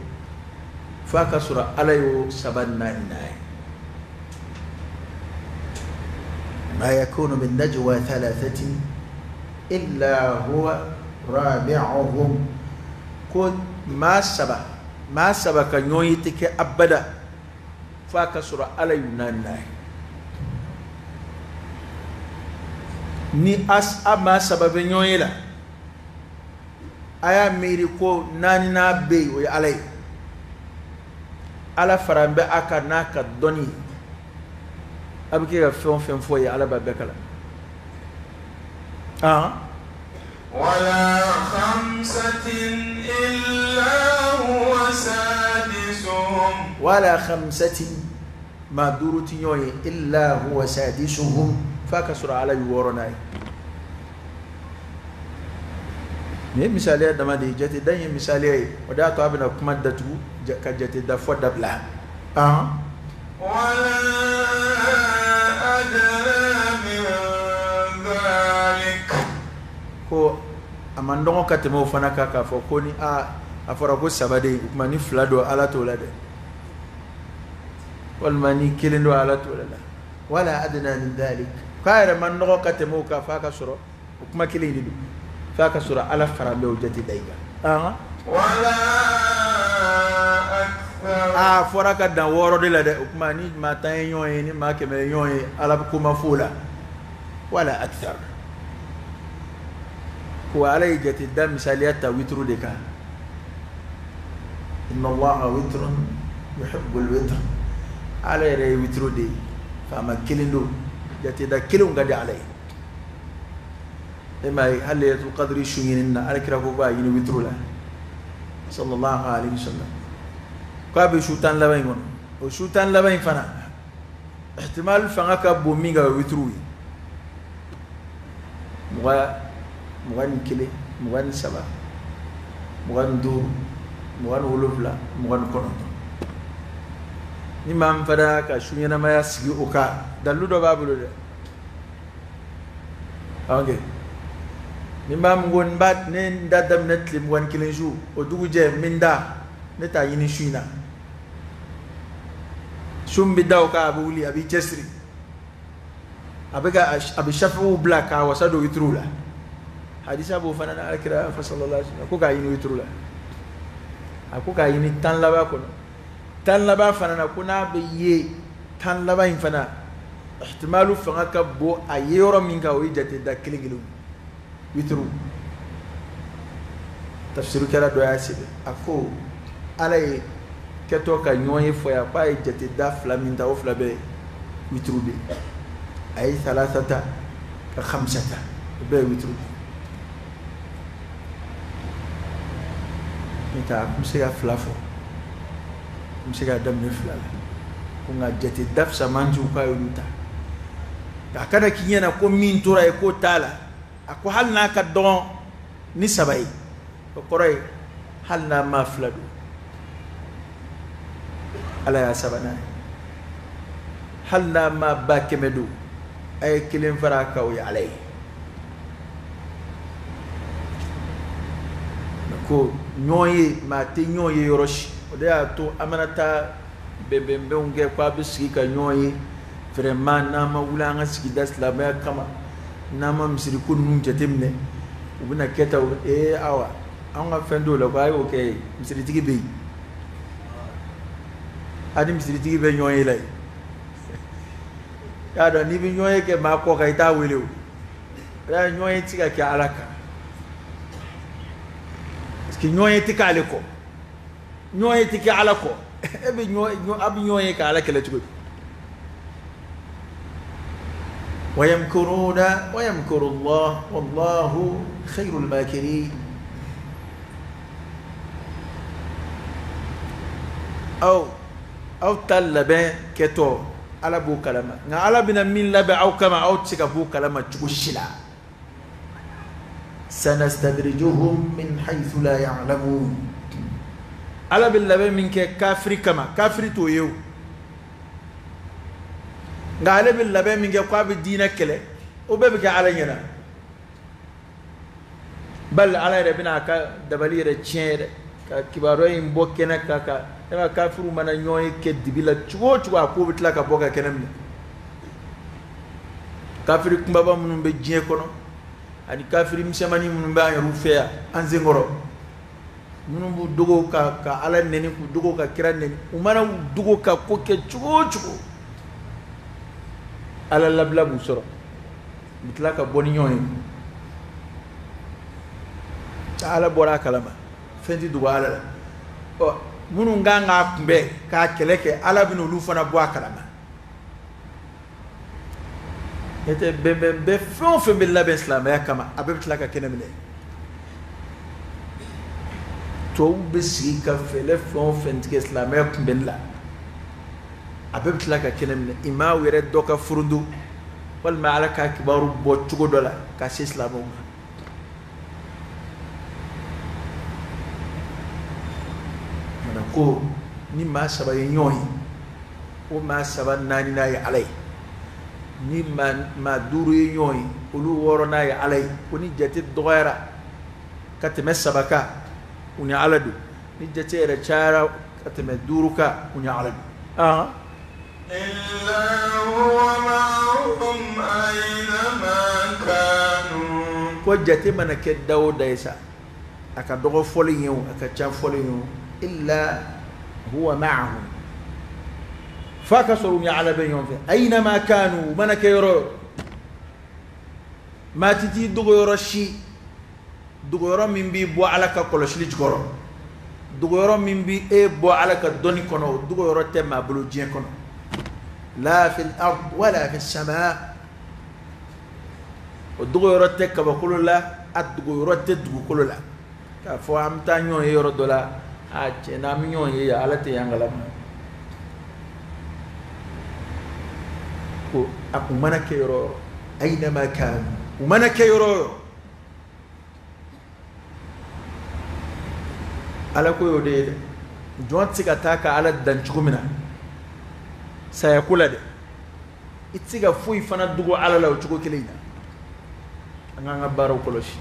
f'a ka sɔrɔ Ala y'o saba naani ye. Ma yakunu min najwa thalathatin illa huwa rabi'uhum. Ko maa saba ka ɲɔgɔn ye ti kɛ abada f'a ka sɔrɔ Ala y'u naani ye. Ni a maa saba bɛ ɲɔgɔn ye la, a y'a miiri ko naani n'a bɛ yen, o ye Ala ye. Ala fara bɛ a kan n'a ka dɔnni ye. A bɛ kɛ ka fɛn o fɛn fɔ ye, Ala b'a bɛɛ kalan. Wala khamsatin illa huwa sadisuhum. Wala khamsatin, maa duuru ti ɲɔgɔn ye, illa huwa sadisuhum, f'a ka sɔrɔ Ala ye wɔɔrɔnan ye. Nin ye misaliya dama de ye, jate da ye misaliya ye, o de y'a to a bɛna kuma datugu ka jate da fɔ dabila. Wala adna min dhalik. Ko a man dɔgɔ ka tɛmɛ o fana kan k'a fɔ ko ni a fɔra ko saba de ye, o tuma ni fila don Ala t'o la dɛ, walima ni kelen don Ala t'o la. Wala adna min dhalik, k'a yɛrɛ man dɔgɔ ka tɛmɛ o kan f'a ka sɔrɔ o kuma kelen de don, f'a ka sɔrɔ Ala fara bɛ o jate da i kan. Wala akthar. A fɔra ka dan wɔɔrɔ de la dɛ, o tuma ni maa 10 ye ɲɔgɔn ye, ni maa 100 ye ɲɔgɔn ye, Ala ko ma f'o la. Wala akthar. Ko Ala ye jate da misaliya ta wituru de kan. Inna Allaha witrun yuhibbul witr. Ala yɛrɛ ye wituru de ye, faama kelen don, jate da kelenw ka di Ala ye. E m'a ye hali Laylatul Qadri su ɲinini na, Ala kira ko b'a ɲini wituru la sallallahu alaihi wasallam, k'a bɛ su 10 laban in kɔnɔ. O su 10 laban in fana ihtimal fanga ka bon min kan, o ye wituru ye. 21, 23, 25, 27, 29. Ni maa min fana ka su ɲɛnamaya sigi o kan, dalilu dɔ b'a bolo dɛ. Ok, ni maa min ko n b'a ne n da daminɛ tile 21 su, o dugujɛ n bɛ n da, ne t'a ɲini su in na. Su min bɛ da o kan, a bɛ wuli, a b'i cɛsiri, a bɛ ka a bɛ safiw bila k'a wasa don witiriw la. Hadisa b'o fana na, Ala kira fa sallallahu alaihi wasallam ko k'a ɲini witiriw la, a ko k'a ɲini 10 laban kɔnɔ. 10 laban fana na, ko n'a bɛ ye 10 laban in fana ihtimalu fanga ka bon a ye yɔrɔ min kan, o ye jate da kelen kelen witiriw. Tafsirukɛla dɔ y'a sɛbɛn, a ko Ala ye kɛtɔ ka ɲɔgɔn ye fɔ yan, k'a ye jate da fila min ta, o fila bɛɛ witiriw de ye. A ye thalatha ta ka khamsa ta, o bɛɛ ye witiriw de ye. N'o tɛ a kun bɛ se ka fila fɔ, n bɛ se k'a daminɛ fila la, ko nka jate da fisamantiw k'a y'olu ta. A kana k'i ɲɛna ko min tora yen k'o t'a la. A ko hali n'a ka dɔgɔn ni saba ye, o kɔrɔ ye hali n'a ma fila don, Ala y'a sabanan ye. Hali n'a ma 100 don, a ye kelen fara a kan, o ye Ala ye. Ko ɲɔgɔn ye, maa tɛ ɲɔgɔn ye yɔrɔ si. O de y'a to an mana taa bɛnbɛnbɛnw kɛ k'a bɛ sigi ka ɲɔgɔn ye, vraiment n'an ma wuli an ka sigida silamɛya kama, n'an ma misiri ko ninnu jateminɛ, u bɛna kɛ tan. Awa an ka fɛn t'o la, ko a y'o kɛ, misiritigi bɛ yen. A ni misiritigi bɛ ɲɔgɔn ye la yen. Y'a dɔn n'i bɛ ɲɔgɔn ye kɛ maa kɔ kan, i t'a wele o. Ɲɔgɔn ye tɛ se ka kɛ Ala kan. Parce que ɲɔgɔn ye tɛ k'ale kɔ. Ɲɔgɔn ye tɛ kɛ Ala kɔ. E bɛ ɲɔgɔn, a bɛ ɲɔgɔn ye ka Ala kɛlɛ cogo di? ويمكرون ويمكر الله والله خير الماكرين. Aw ta labɛn kɛtɔ Ala b'o kalama, nka Ala bɛna min labɛn aw kama, aw tɛ se ka b'o kalama cogo si la. Sanastadrijuhum min haythu la ya'lamun. Ala bɛ labɛn min kɛ kafiri kama, kafiri t'o ye o. Nka ale bɛ labɛn min kɛ k'a bɛ diinɛ kɛlɛ, o bɛɛ bɛ kɛ Ala ɲɛna. Bali Ala yɛrɛ bɛna a ka dabali yɛrɛ tiɲɛ yɛrɛ, ka kibaruya in bɔ kɛnɛ kan, ka e ma kafiriw mana ɲɔgɔn ye kɛ dibi la cogo o cogo, a ko bɛ tila ka bɔ ka kɛnɛ minɛ. Kafiri kunbaba minnu bɛ diɲɛ kɔnɔ ani kafiri misɛnmanin minnu bɛ an yɛrɛw fɛ yan an senkɔrɔ, minnu b'u dogo ka Ala nɛni, k'u dogo ka kira nɛni, u mana u dogo ka ko kɛ cogo o cogo, Ala labila b'u sɔrɔ, u bɛ tila ka bɔ ni ɲɔgɔn ye. Ala bɔra a kalama, fɛn tɛ dogo Ala la. Ɔ minnu kan k'a kunbɛn k'a kɛlɛ kɛ, Ala bɛna olu fana bɔ a kalama. N'o tɛ bɛnbɛn bɛɛ fɛn o fɛn bɛ labɛn silamɛya kama, a bɛɛ bɛ tila ka kɛnɛ minɛ. Tubabuw bɛ sigi ka fɛɛrɛ fɛn o fɛn tigɛ silamɛya kunbɛnni la, a bɛɛ bɛ tila ka kɛnɛ minɛ. Imaw yɛrɛ dɔ ka furundu walima Ala ka kibaru bɔ cogo dɔ la ka se silamɛw ma. Mana ko ni maa saba ye ɲɔgɔn ye, o maa saba naaninan ye Ala ye. Ni maa duuru ye ɲɔgɔn ye, olu wɔɔrɔnan ye Ala ye. Ko ni jate dɔgɔyara ka tɛmɛ saba kan, u ni Ala don. Ni jate yɛrɛ cayara ka tɛmɛ duuru kan, u ni Ala don. إلا هو معهم أينما كانوا. Ko jate mana kɛ da o da ye sa, a ka dɔgɔ fɔlen ye o, a ka ca fɔlen ye o, إلا هو معهم, f'a ka sɔrɔ u ni Ala bɛ ɲɔgɔn fɛ. أينما كانوا, u mana kɛ yɔrɔ o yɔrɔ, maa ti t'i dogo yɔrɔ si, dogo yɔrɔ min b'i bɔ Ala ka kɔlɔsili jukɔrɔ, dogo yɔrɔ min b'i e bɔ Ala ka dɔnni kɔnɔ, o dogo yɔrɔ tɛ maa bolo diɲɛ kɔnɔ. لا في الأرض ولا في السماء. O dogo yɔrɔ tɛ kabakolo la, a dogo yɔrɔ tɛ dugukolo la. K'a fɔ an bɛ taa ɲɔgɔn ye yɔrɔ dɔ la, a tiɲɛ na an bɛ ɲɔgɔn ye yan, Ala tɛ yan kalama. Ko a kun mana kɛ yɔrɔ o yɔrɔ, أينما كانوا, u mana kɛ yɔrɔ o yɔrɔ, Ala ko y'o de ye dɛ. Jɔn tɛ se ka taa ka Ala dan cogo min na saya ko la dɛ, i tɛ se ka foyi fana dogo Ala la o cogo kelen in na. An k'an ka baaraw kɔlɔsi.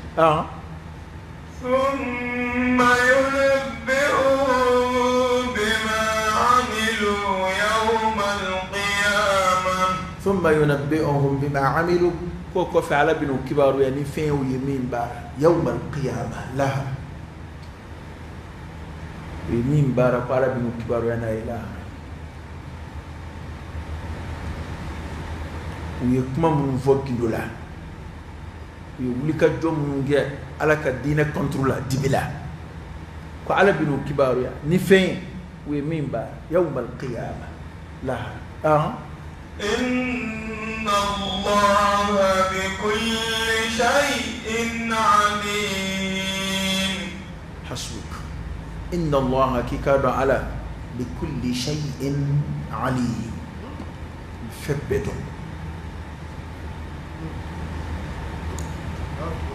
ثم ينبئهم بما عملوا يوم القيامة. ثم ينبئهم بما عملوا, ko kɔfɛ Ala bɛn'u kibaruya ni fɛn y'u ye min baara. يوم القيامة lahara, u ye min baara, ko Ala bɛn'u kibaruya n'a ye lahara. U ye kuma minnu fɔ gindo la, u ye wulikajɔ minnu kɛ Ala ka diinɛ contre la dibi la, ko Ala bɛn'u kibaruya ni fɛn ye u ye min baara. يوم القيامة lahara. إن الله بكل شيء عليم. حسبك. إن الله k'i k'a dɔn Ala بكل شيء عليم, fɛn bɛɛ dɔn.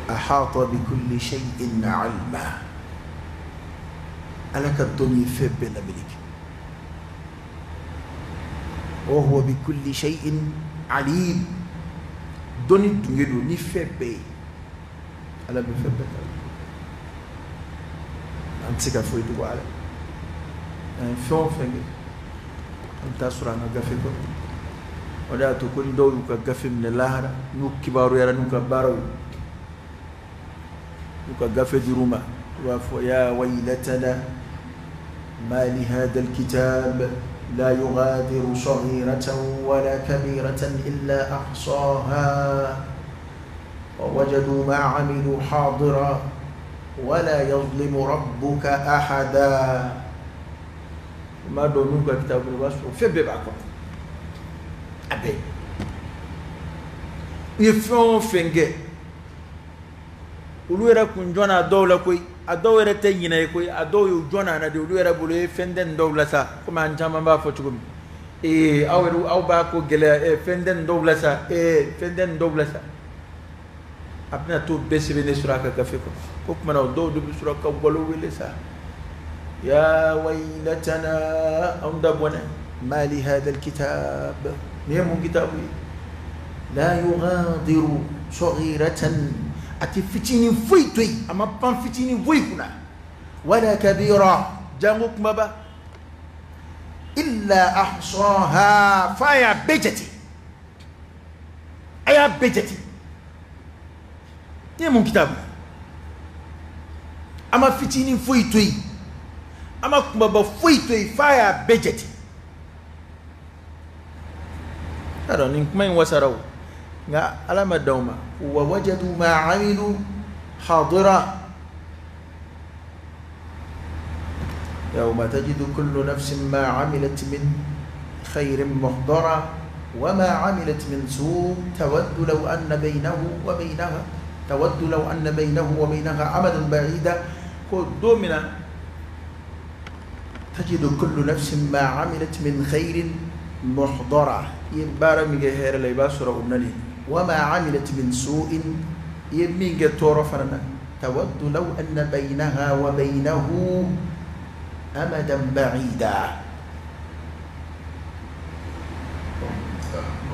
أحاط بكل شيء علما. Ala ka dɔnni ye fɛn bɛɛ lamini kɛ. وهو بكل شيء عليم, dɔnni dunge don ni fɛn bɛɛ ye. Ala bɛ fɛn bɛɛ kalama, an tɛ se ka foyi dogo Ala. An ye fɛn o fɛn kɛ, an bɛ taa sɔrɔ an ka gafe kɔnɔ. O de y'a to ko ni dɔw y'u ka gafe minɛ lahara, n'u kibaruyara n'u ka baaraw ye, n'u ka gafe dir'u ma, u b'a fɔ يا ويلتنا ما لهذا الكتاب لا يغادر صغيرة ولا كبيرة إلا أحصاها ووجدوا ما عملوا حاضرا ولا يظلم ربك أحدا. ما دونو ka kitabu b'a sɔrɔ fɛn bɛɛ b'a kɔnɔ, a bɛɛ. I ye fɛn o fɛn kɛ, olu yɛrɛ kun jɔnna a dɔw la koyi, a dɔw yɛrɛ tɛ ɲinɛ ye koyi, a dɔw y'u jɔnna na de, olu yɛrɛ bolo ye fɛn tɛ nin dɔw la sa, komi an caman b'a fɔ cogo min. Ee, aw yɛrɛ aw b'a ko gɛlɛya, ee, fɛn tɛ nin dɔw la sa, ee, fɛn tɛ nin dɔw la sa. A bɛna t'o bɛɛ sɛbɛnnen sɔrɔ a ka gafe kɔnɔ. Ko tuma na o dɔw de bɛ sɔrɔ ka galo wele sa. يا ويلتنا anw da bɔnɛ ما لهذا الكتاب nin ye mun kitabu ye? لا يغادر صغيرة a tɛ fitinin foyi to yen, a ma pan fitinin foyi kunna, ولا كبيرة jango kumaba, إلا أحصاها f'a y'a bɛɛ jate, a y'a bɛɛ jate. Nin ye mun kitabu? A ma fitinin foyi to yen, a ma kumaba foyi to yen, f'a y'a bɛɛ jate. Y'a dɔn nin kuma in wasara o, nka Ala ma dan o ma. ووجدوا ما عملوا حاضرا يوم تجد كل نفس ما عملت من خير محضرا وما عملت من سوء تود لو أن بينه وبينها تود لو أن بينه وبينها أمدا بعيدا. Ko don min na تجد كل نفس ما عملت من خير محضرا i ye baara min kɛ hɛrɛ la, i b'a sɔrɔ o nalen, وما عملت من سوء i ye min kɛ tɔɔrɔ fana na, تود لو أن بينها وبينه أمدا بعيدا.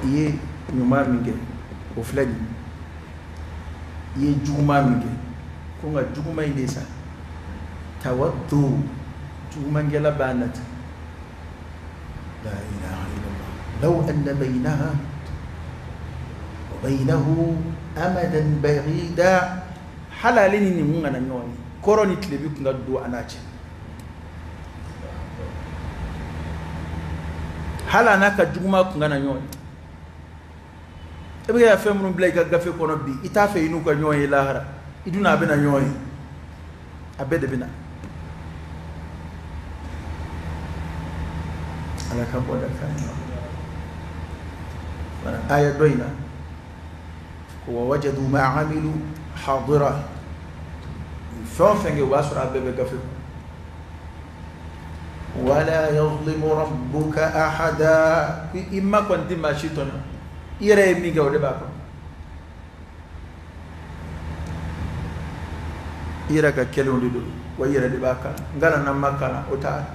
I ye ɲuman min kɛ o filɛ nin ye, i ye juguman min kɛ ko nka juguman in de sa, تود jugumankɛla b'a nati. لا إله إلا الله لو أن بينها وبينه أمدا بعيدا. Hali ale ni nin kun kana ɲɔgɔn ye, kɔrɔ ni tilebi kun ka don a n'a cɛ, hali a n'a ka juguman kun kana ɲɔgɔn ye. E bɛ ka fɛn minnu bila i ka gafe kɔnɔ bi, i t'a fɛ i n'u ka ɲɔgɔn ye lahara, i dun a bɛna ɲɔgɔn ye, a bɛɛ de bɛ na. Ala ka bɔ da kan aya dɔ in na ko ووجدوا ما عملوا حاضرا. Fɛn o fɛn kɛ, o b'a sɔrɔ a bɛɛ bɛ gafe kɔnɔ. ولا يظلم ربك أحدا. Ko i ma kɔni tɛ maa si tɔɲɔ, i yɛrɛ ye min kɛ o de b'a kɔnɔ, i yɛrɛ ka kɛlenw de don wa i yɛrɛ de b'a kalan. N kalan na n ma kalan o t'a la,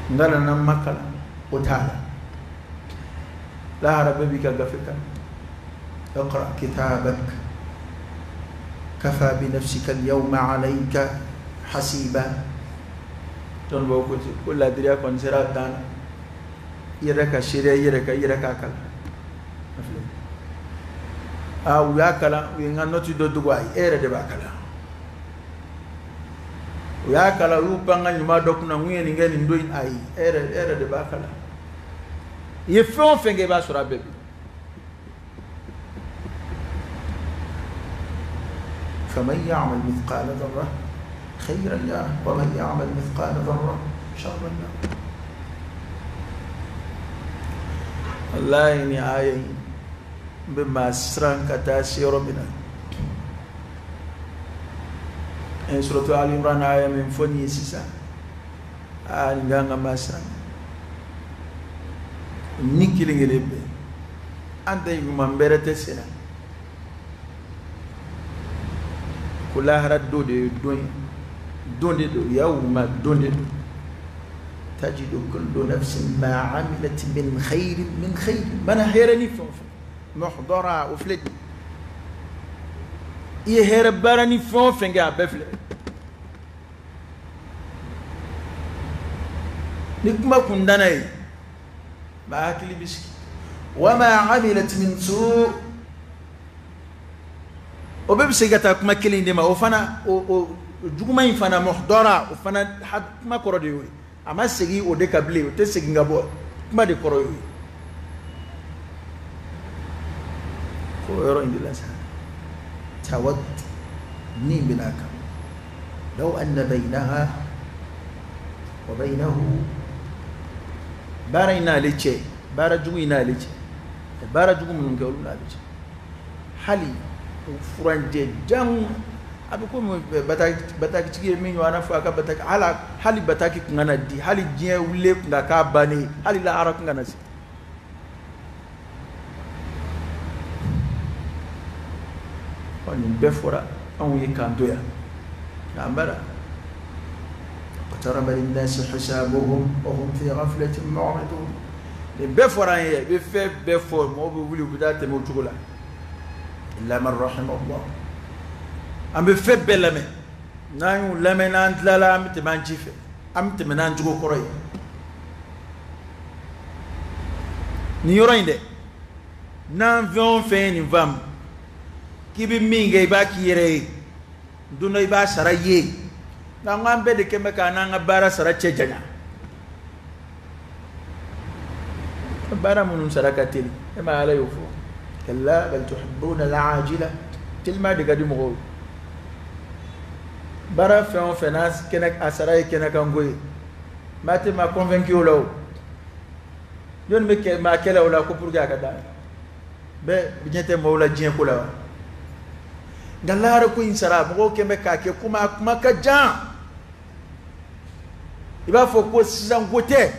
n kalan na n ma kalan o t'a la, lahara bɛɛ b'i ka gafe kan. اقرأ كتابك كفى بنفسك اليوم عليك حسيبا. Dɔnnibaw ko ten ko ladiriya kɔni sera a dan na, i yɛrɛ ka seereya, i yɛrɛ ka i yɛrɛ k'a kalan. Aa, u y'a kalan, u ye n ka nɔti dɔ dogo, ayi, e yɛrɛ de b'a kalan. U y'a kalan, u y'u pan n ka ɲuman dɔ kunna, n kun ye nin kɛ nin don in, ayi, e yɛrɛ de b'a kalan. I ye fɛn o fɛn kɛ, i b'a sɔrɔ a bɛɛ bɛ. فمن يعمل مثقال ذرة خيرا يره ومن يعمل مثقال ذرة شرا يره. Wallahi ni aya in n bɛ maa siran ka taa se yɔrɔ min na, an ye suratu Ali Imran aya min fɔ nin ye sisan, aa, nin kan ka maa siran. Ni kelen kelen bɛɛ an tɛ ɲuman bɛrɛ tɛ sen na, ko lahara don de ye don ye, don de don, yawma don de don. تجد كل نفس ما عملت من خير من خير mana hɛrɛ ni fɛn o fɛn محضرا o filɛ nin ye, i ye hɛrɛ baara ni fɛn o fɛn kɛ, a bɛɛ filɛ. Ni kuma kun danna ye, maa hakili bɛ sigi. وما عملت من سوء O bɛɛ bɛ segin ka taa kuma kelen in de ma, o fana o Juguman in fana muhdara, o fana kuma kɔrɔ de y'o ye. A ma segin o de kan bilen, o tɛ segin ka bɔ, kuma de kɔrɔ y'o ye. Fo yɔrɔ in de la sa, tawad ni bɛna kan, law anna baynaha wa baynahu, baara in n'ale cɛ, baara jugu in n'ale cɛ, baara jugu minnu kɛ olu n'ale cɛ, hali furancɛ jan a bɛ komi batakitigi ye min ɲɔgɔnna fɔ a ka bataki, hali bataki kun kana di, hali diɲɛ wulilen kun ka k'a bannen, hali lahara kun kana se. Ɔ nin bɛɛ fɔra anw ye k'an to yan, nka an bara iqtaraba linnasi hisabuhum wa hum fi ghaflatin mu'ridun. Nin bɛɛ fɔra an ye, i bɛ fɛn bɛɛ fɔ, mɔgɔw bɛ wuli u bɛ taa tɛmɛ o cogo la. Illa man rahima Allah. An bɛ fɛn bɛɛ lamɛn, n'an y'u lamɛn n'an tilala, an bɛ tɛmɛ an ci fɛ, an bɛ tɛmɛ n'an cogo kɔrɔ ye. Nin yɔrɔ in dɛ, n'an fɛn o fɛn ye nin faamu, k'i bɛ min kɛ i b'a k'i yɛrɛ ye, don dɔ i b'a sara ye. Nka n ko an bɛɛ de kɛn bɛ k'an n'an ka baara sara cɛ janya. Baara minnu sara ka teli, e ma Ala y'o fɔ. Kalla bal tuhibbuna al-ajila, telima de ka di mɔgɔw ye. Baara fɛn o fɛn n'a kɛnɛ a sara ye kɛnɛkanko ye, maa tɛ maa convaincu o la o. Jɔnni bɛ kɛ maa kɛlɛ o la ko pour que a ka da bɛɛ ɲɛ tɛ maaw la diɲɛ ko la wa? Nka lahara ko in sara mɔgɔw kɛn bɛ k'a kɛ komi a kuma ka jan, i b'a fɔ ko sisan ko tɛ,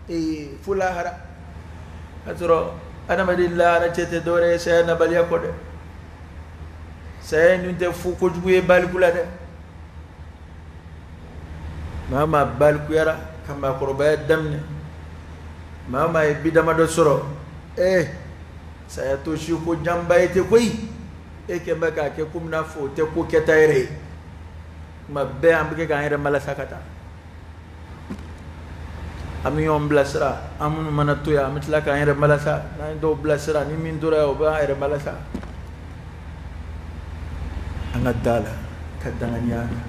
ee fo lahara. K'a sɔrɔ adamaden lahara cɛ tɛ dɔwɛrɛ ye saya nabaliya kɔ dɛ. Saya in dun tɛ fo kojugu ye baliku la dɛ. Maa maa balikuyara ka maakɔrɔbaya daminɛ, maa maa ye bi damadɔ sɔrɔ, ee saya to si ko janba ye tɛ koyi. E kɛn bɛ k'a kɛ komi n'a fɔ o tɛ ko kɛta yɛrɛ ye. Tuma bɛɛ an bɛ kɛ k'an yɛrɛ malasa ka taa, an bɛ ɲɔgɔn bilasira, an minnu mana to yan an bɛ tila k'an yɛrɛ malasa, n'an ye dɔw bilasira, ni min tora yan o b'an yɛrɛ malasa. An ka da la ka danganiya kan,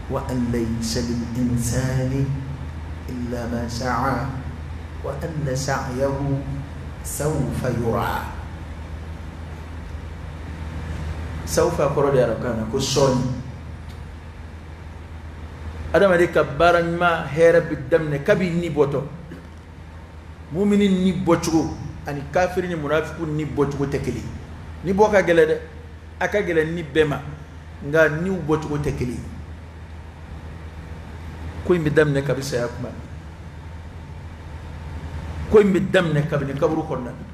wa an laysa lil insani illa ma sa'a wa anna sa'yahu sawfa yura. Sawfa kɔrɔ de arabukan na ko sɔɔni. Adamaden ka baara ɲuman hɛrɛ bɛ daminɛ kabi ni bɔtɔ. Mumini ni bɔcogo ani kafiri ni munafiku ni bɔcogo tɛ kelen. Ni bɔ ka gɛlɛn dɛ, a ka gɛlɛn ni bɛɛ ma, nka niw bɔcogo tɛ kelen. Ko in bɛ daminɛ kabi saya kuma, ko in bɛ daminɛ kabini kaburu kɔnɔna na.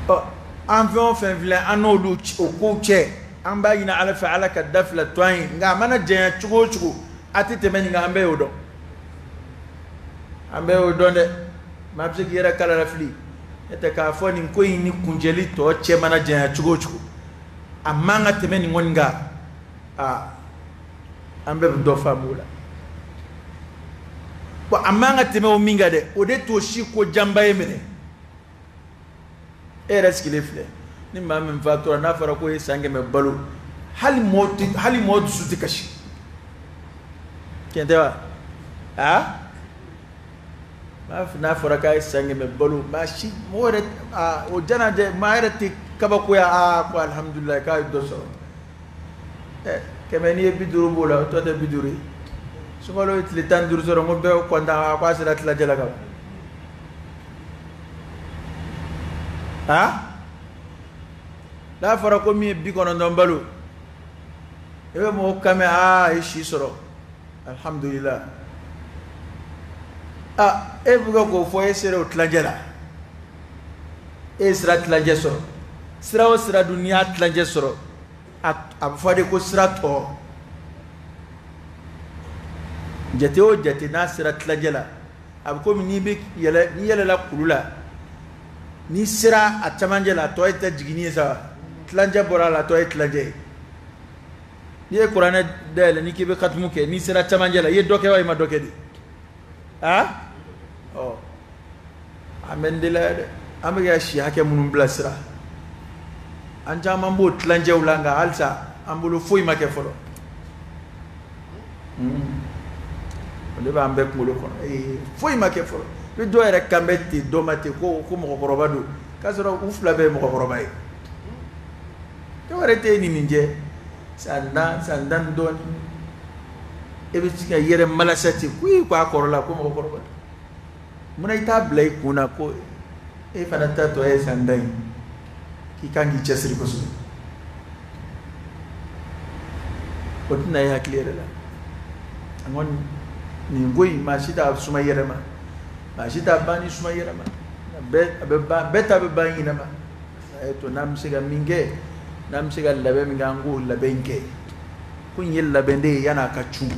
Ɔ an fɛn o fɛn filɛ an n'olu o kow cɛ, an b'a ɲini Ala fɛ Ala ka da fila to an ye, nka a mana janya cogo o cogo a tɛ tɛmɛ nin kan, an bɛɛ y'o dɔn, an bɛɛ y'o dɔn dɛ. Maa bɛ se k'i yɛrɛ kala lafili, n'o tɛ k'a fɔ nin ko in ni kuncɛli tɔ cɛ mana janya cogo o cogo, a man ka tɛmɛ nin kɔni kan, aa an bɛɛ bɛ dɔ faamu o la. Bon, a man ka tɛmɛ o min kan dɛ, o de t'o si ko janba ye minɛ. E yɛrɛ sigilen filɛ, ni maa min fatura n'a fɔra k'o ye san 100 balo, hali mɔɔ dusu tɛ kasi. Tiɲɛ tɛ wa? Aa, n'a fɔra k'a ye san 100 balo, maa si mɔgɔ yɛrɛ, aa o jɛnajɛ maa yɛrɛ tɛ kabakoya, aa ko alihamudulilayi k'a ye dɔ sɔrɔ. Ɛ 100 n'i ye 50 b'o la, o tɔ tɛ 50 ye. Sunkalo ye tile 15 sɔrɔ, n ko bɛɛ kɔntan, a ko a sera tilancɛ la ka ban. Aa, n'a fɔra ko min ye 90 balo, i bɛ mɔgɔw kan mɛn, aa a ye si sɔrɔ, alihamudulila. Aa e bɛ k'o fɔ, e sera o tilancɛ la, e ye sira tilancɛ sɔrɔ. Sira o sira dun n'i y'a tilancɛ sɔrɔ, a bɛ fɔ de ko sira tɔ. Jate o jate n'a sera tilancɛ la, a bɛ komi n'i bɛ yɛlɛ, n'i yɛlɛla kulu la, n'i sera a camancɛ la, a tɔ ye tɛ jiginni ye sa, tilancɛ bɔra a la, a tɔ ye tilancɛ ye. N'i ye kuranɛ dayɛlɛ n'i k'i bɛ katumu kɛ, n'i sera camancɛ la, i ye dɔ kɛ wa i ma dɔ kɛ de? Aa, ɔ an bɛ n deli dɛ, an bɛ ka si hakɛ minnu bilasira, An caman b'o tilancɛw la, nka halisa an bolo foyi ma kɛ fɔlɔ. O de b'an bɛɛ kunkolo kɔnɔ, foyi ma kɛ fɔlɔ. I bɛ dɔw yɛrɛ kan bɛ ten, dɔ ma ten, ko mɔgɔkɔrɔba don, k'a sɔrɔ u fila bɛɛ ye mɔgɔkɔrɔba ye. Dɔw yɛrɛ tɛ nin jɛ san 10, san 10 dɔɔnin, e bɛ se ka i yɛrɛ malasa ten ko i k'a kɔrɔ la ko mɔgɔkɔrɔba don. Munna i t'a bila i kun na ko e fana ta tɔ ye san 10 ye, k'i kan k'i cɛsiri kosɛbɛ? O tɛna e hakili yɛrɛ la. An kɔni nin ko in, maa si t'a suma i yɛrɛ ma, maa si t'a ban ni suma i yɛrɛ ma, bɛɛ ta bɛ ban ɲinɛ ma. A ye to n'an bɛ se ka min kɛ, n'an bɛ se ka labɛn min kɛ, an k'o labɛn kɛ. Ko in ye labɛn de ye yan'a ka cun.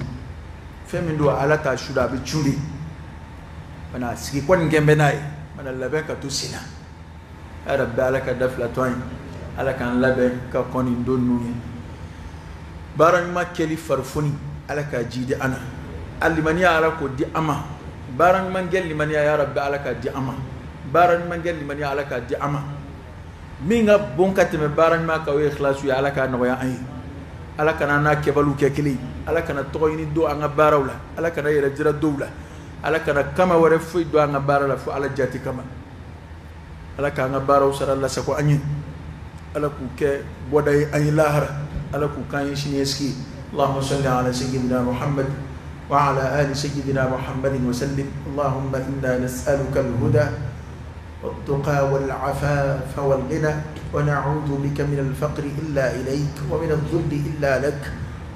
Fɛn min don, Ala t'a su da, a bɛ cun de. Mana sigi kɔni kɛ bɛ n'a ye, mana labɛn ka to sen na. Ya Rabbi, Ala ka da fila to an ye, Ala k'an labɛn ka kɔn nin don ninnu ye. Baara ɲuman kɛli farifoni, Ala k'a ji di an na. A limaniya, Ala k'o di an ma. Baara ɲuman kɛ limaniya, ya Rabbi, Ala k'a di an ma. Baara ɲuman kɛ limaniya, Ala k'a di an ma. Min ka bon ka tɛmɛ baara ɲuman kan, o ye ikhlasu ye, Ala k'a nɔgɔya an ye. Ala kana an n'a kɛbaliw kɛ kelen ye. Ala kana tɔgɔ ɲini don an ka baaraw la. Ala kana yɛrɛ jira dɔw la. Ala kana kama wɛrɛ foyi don an ka baara la fo Ala jati kama. Ala k'an ka baaraw sara lasago an ye. Ala k'u kɛ bɔda ye an ye lahara. Ala k'u k'an ye siniɲɛsigi ye. Allahumma salli ala sayyidina Muhammad wa ala ali sayyidina Muhammadin wa sallim. Allahumma inna nas'aluka al-huda والتقى والعفاف والغنى، ونعوذ بك من الفقر إلا إليك، ومن الذل إلا لك،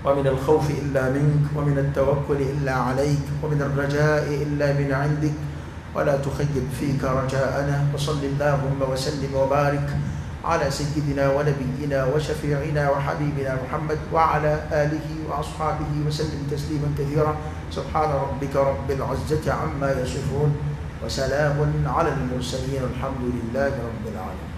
ومن الخوف إلا منك، ومن التوكل إلا عليك، ومن الرجاء إلا من عندك، ولا تخيب فيك رجاءنا. وصل اللهم وسلم وبارك على سيدنا ونبينا وشفيعنا وحبيبنا محمد وعلى آله وأصحابه وسلم تسليما كثيرا. سبحان ربك رب العزة عما يصفون، وسلام على المرسلين، الحمد لله رب العالمين.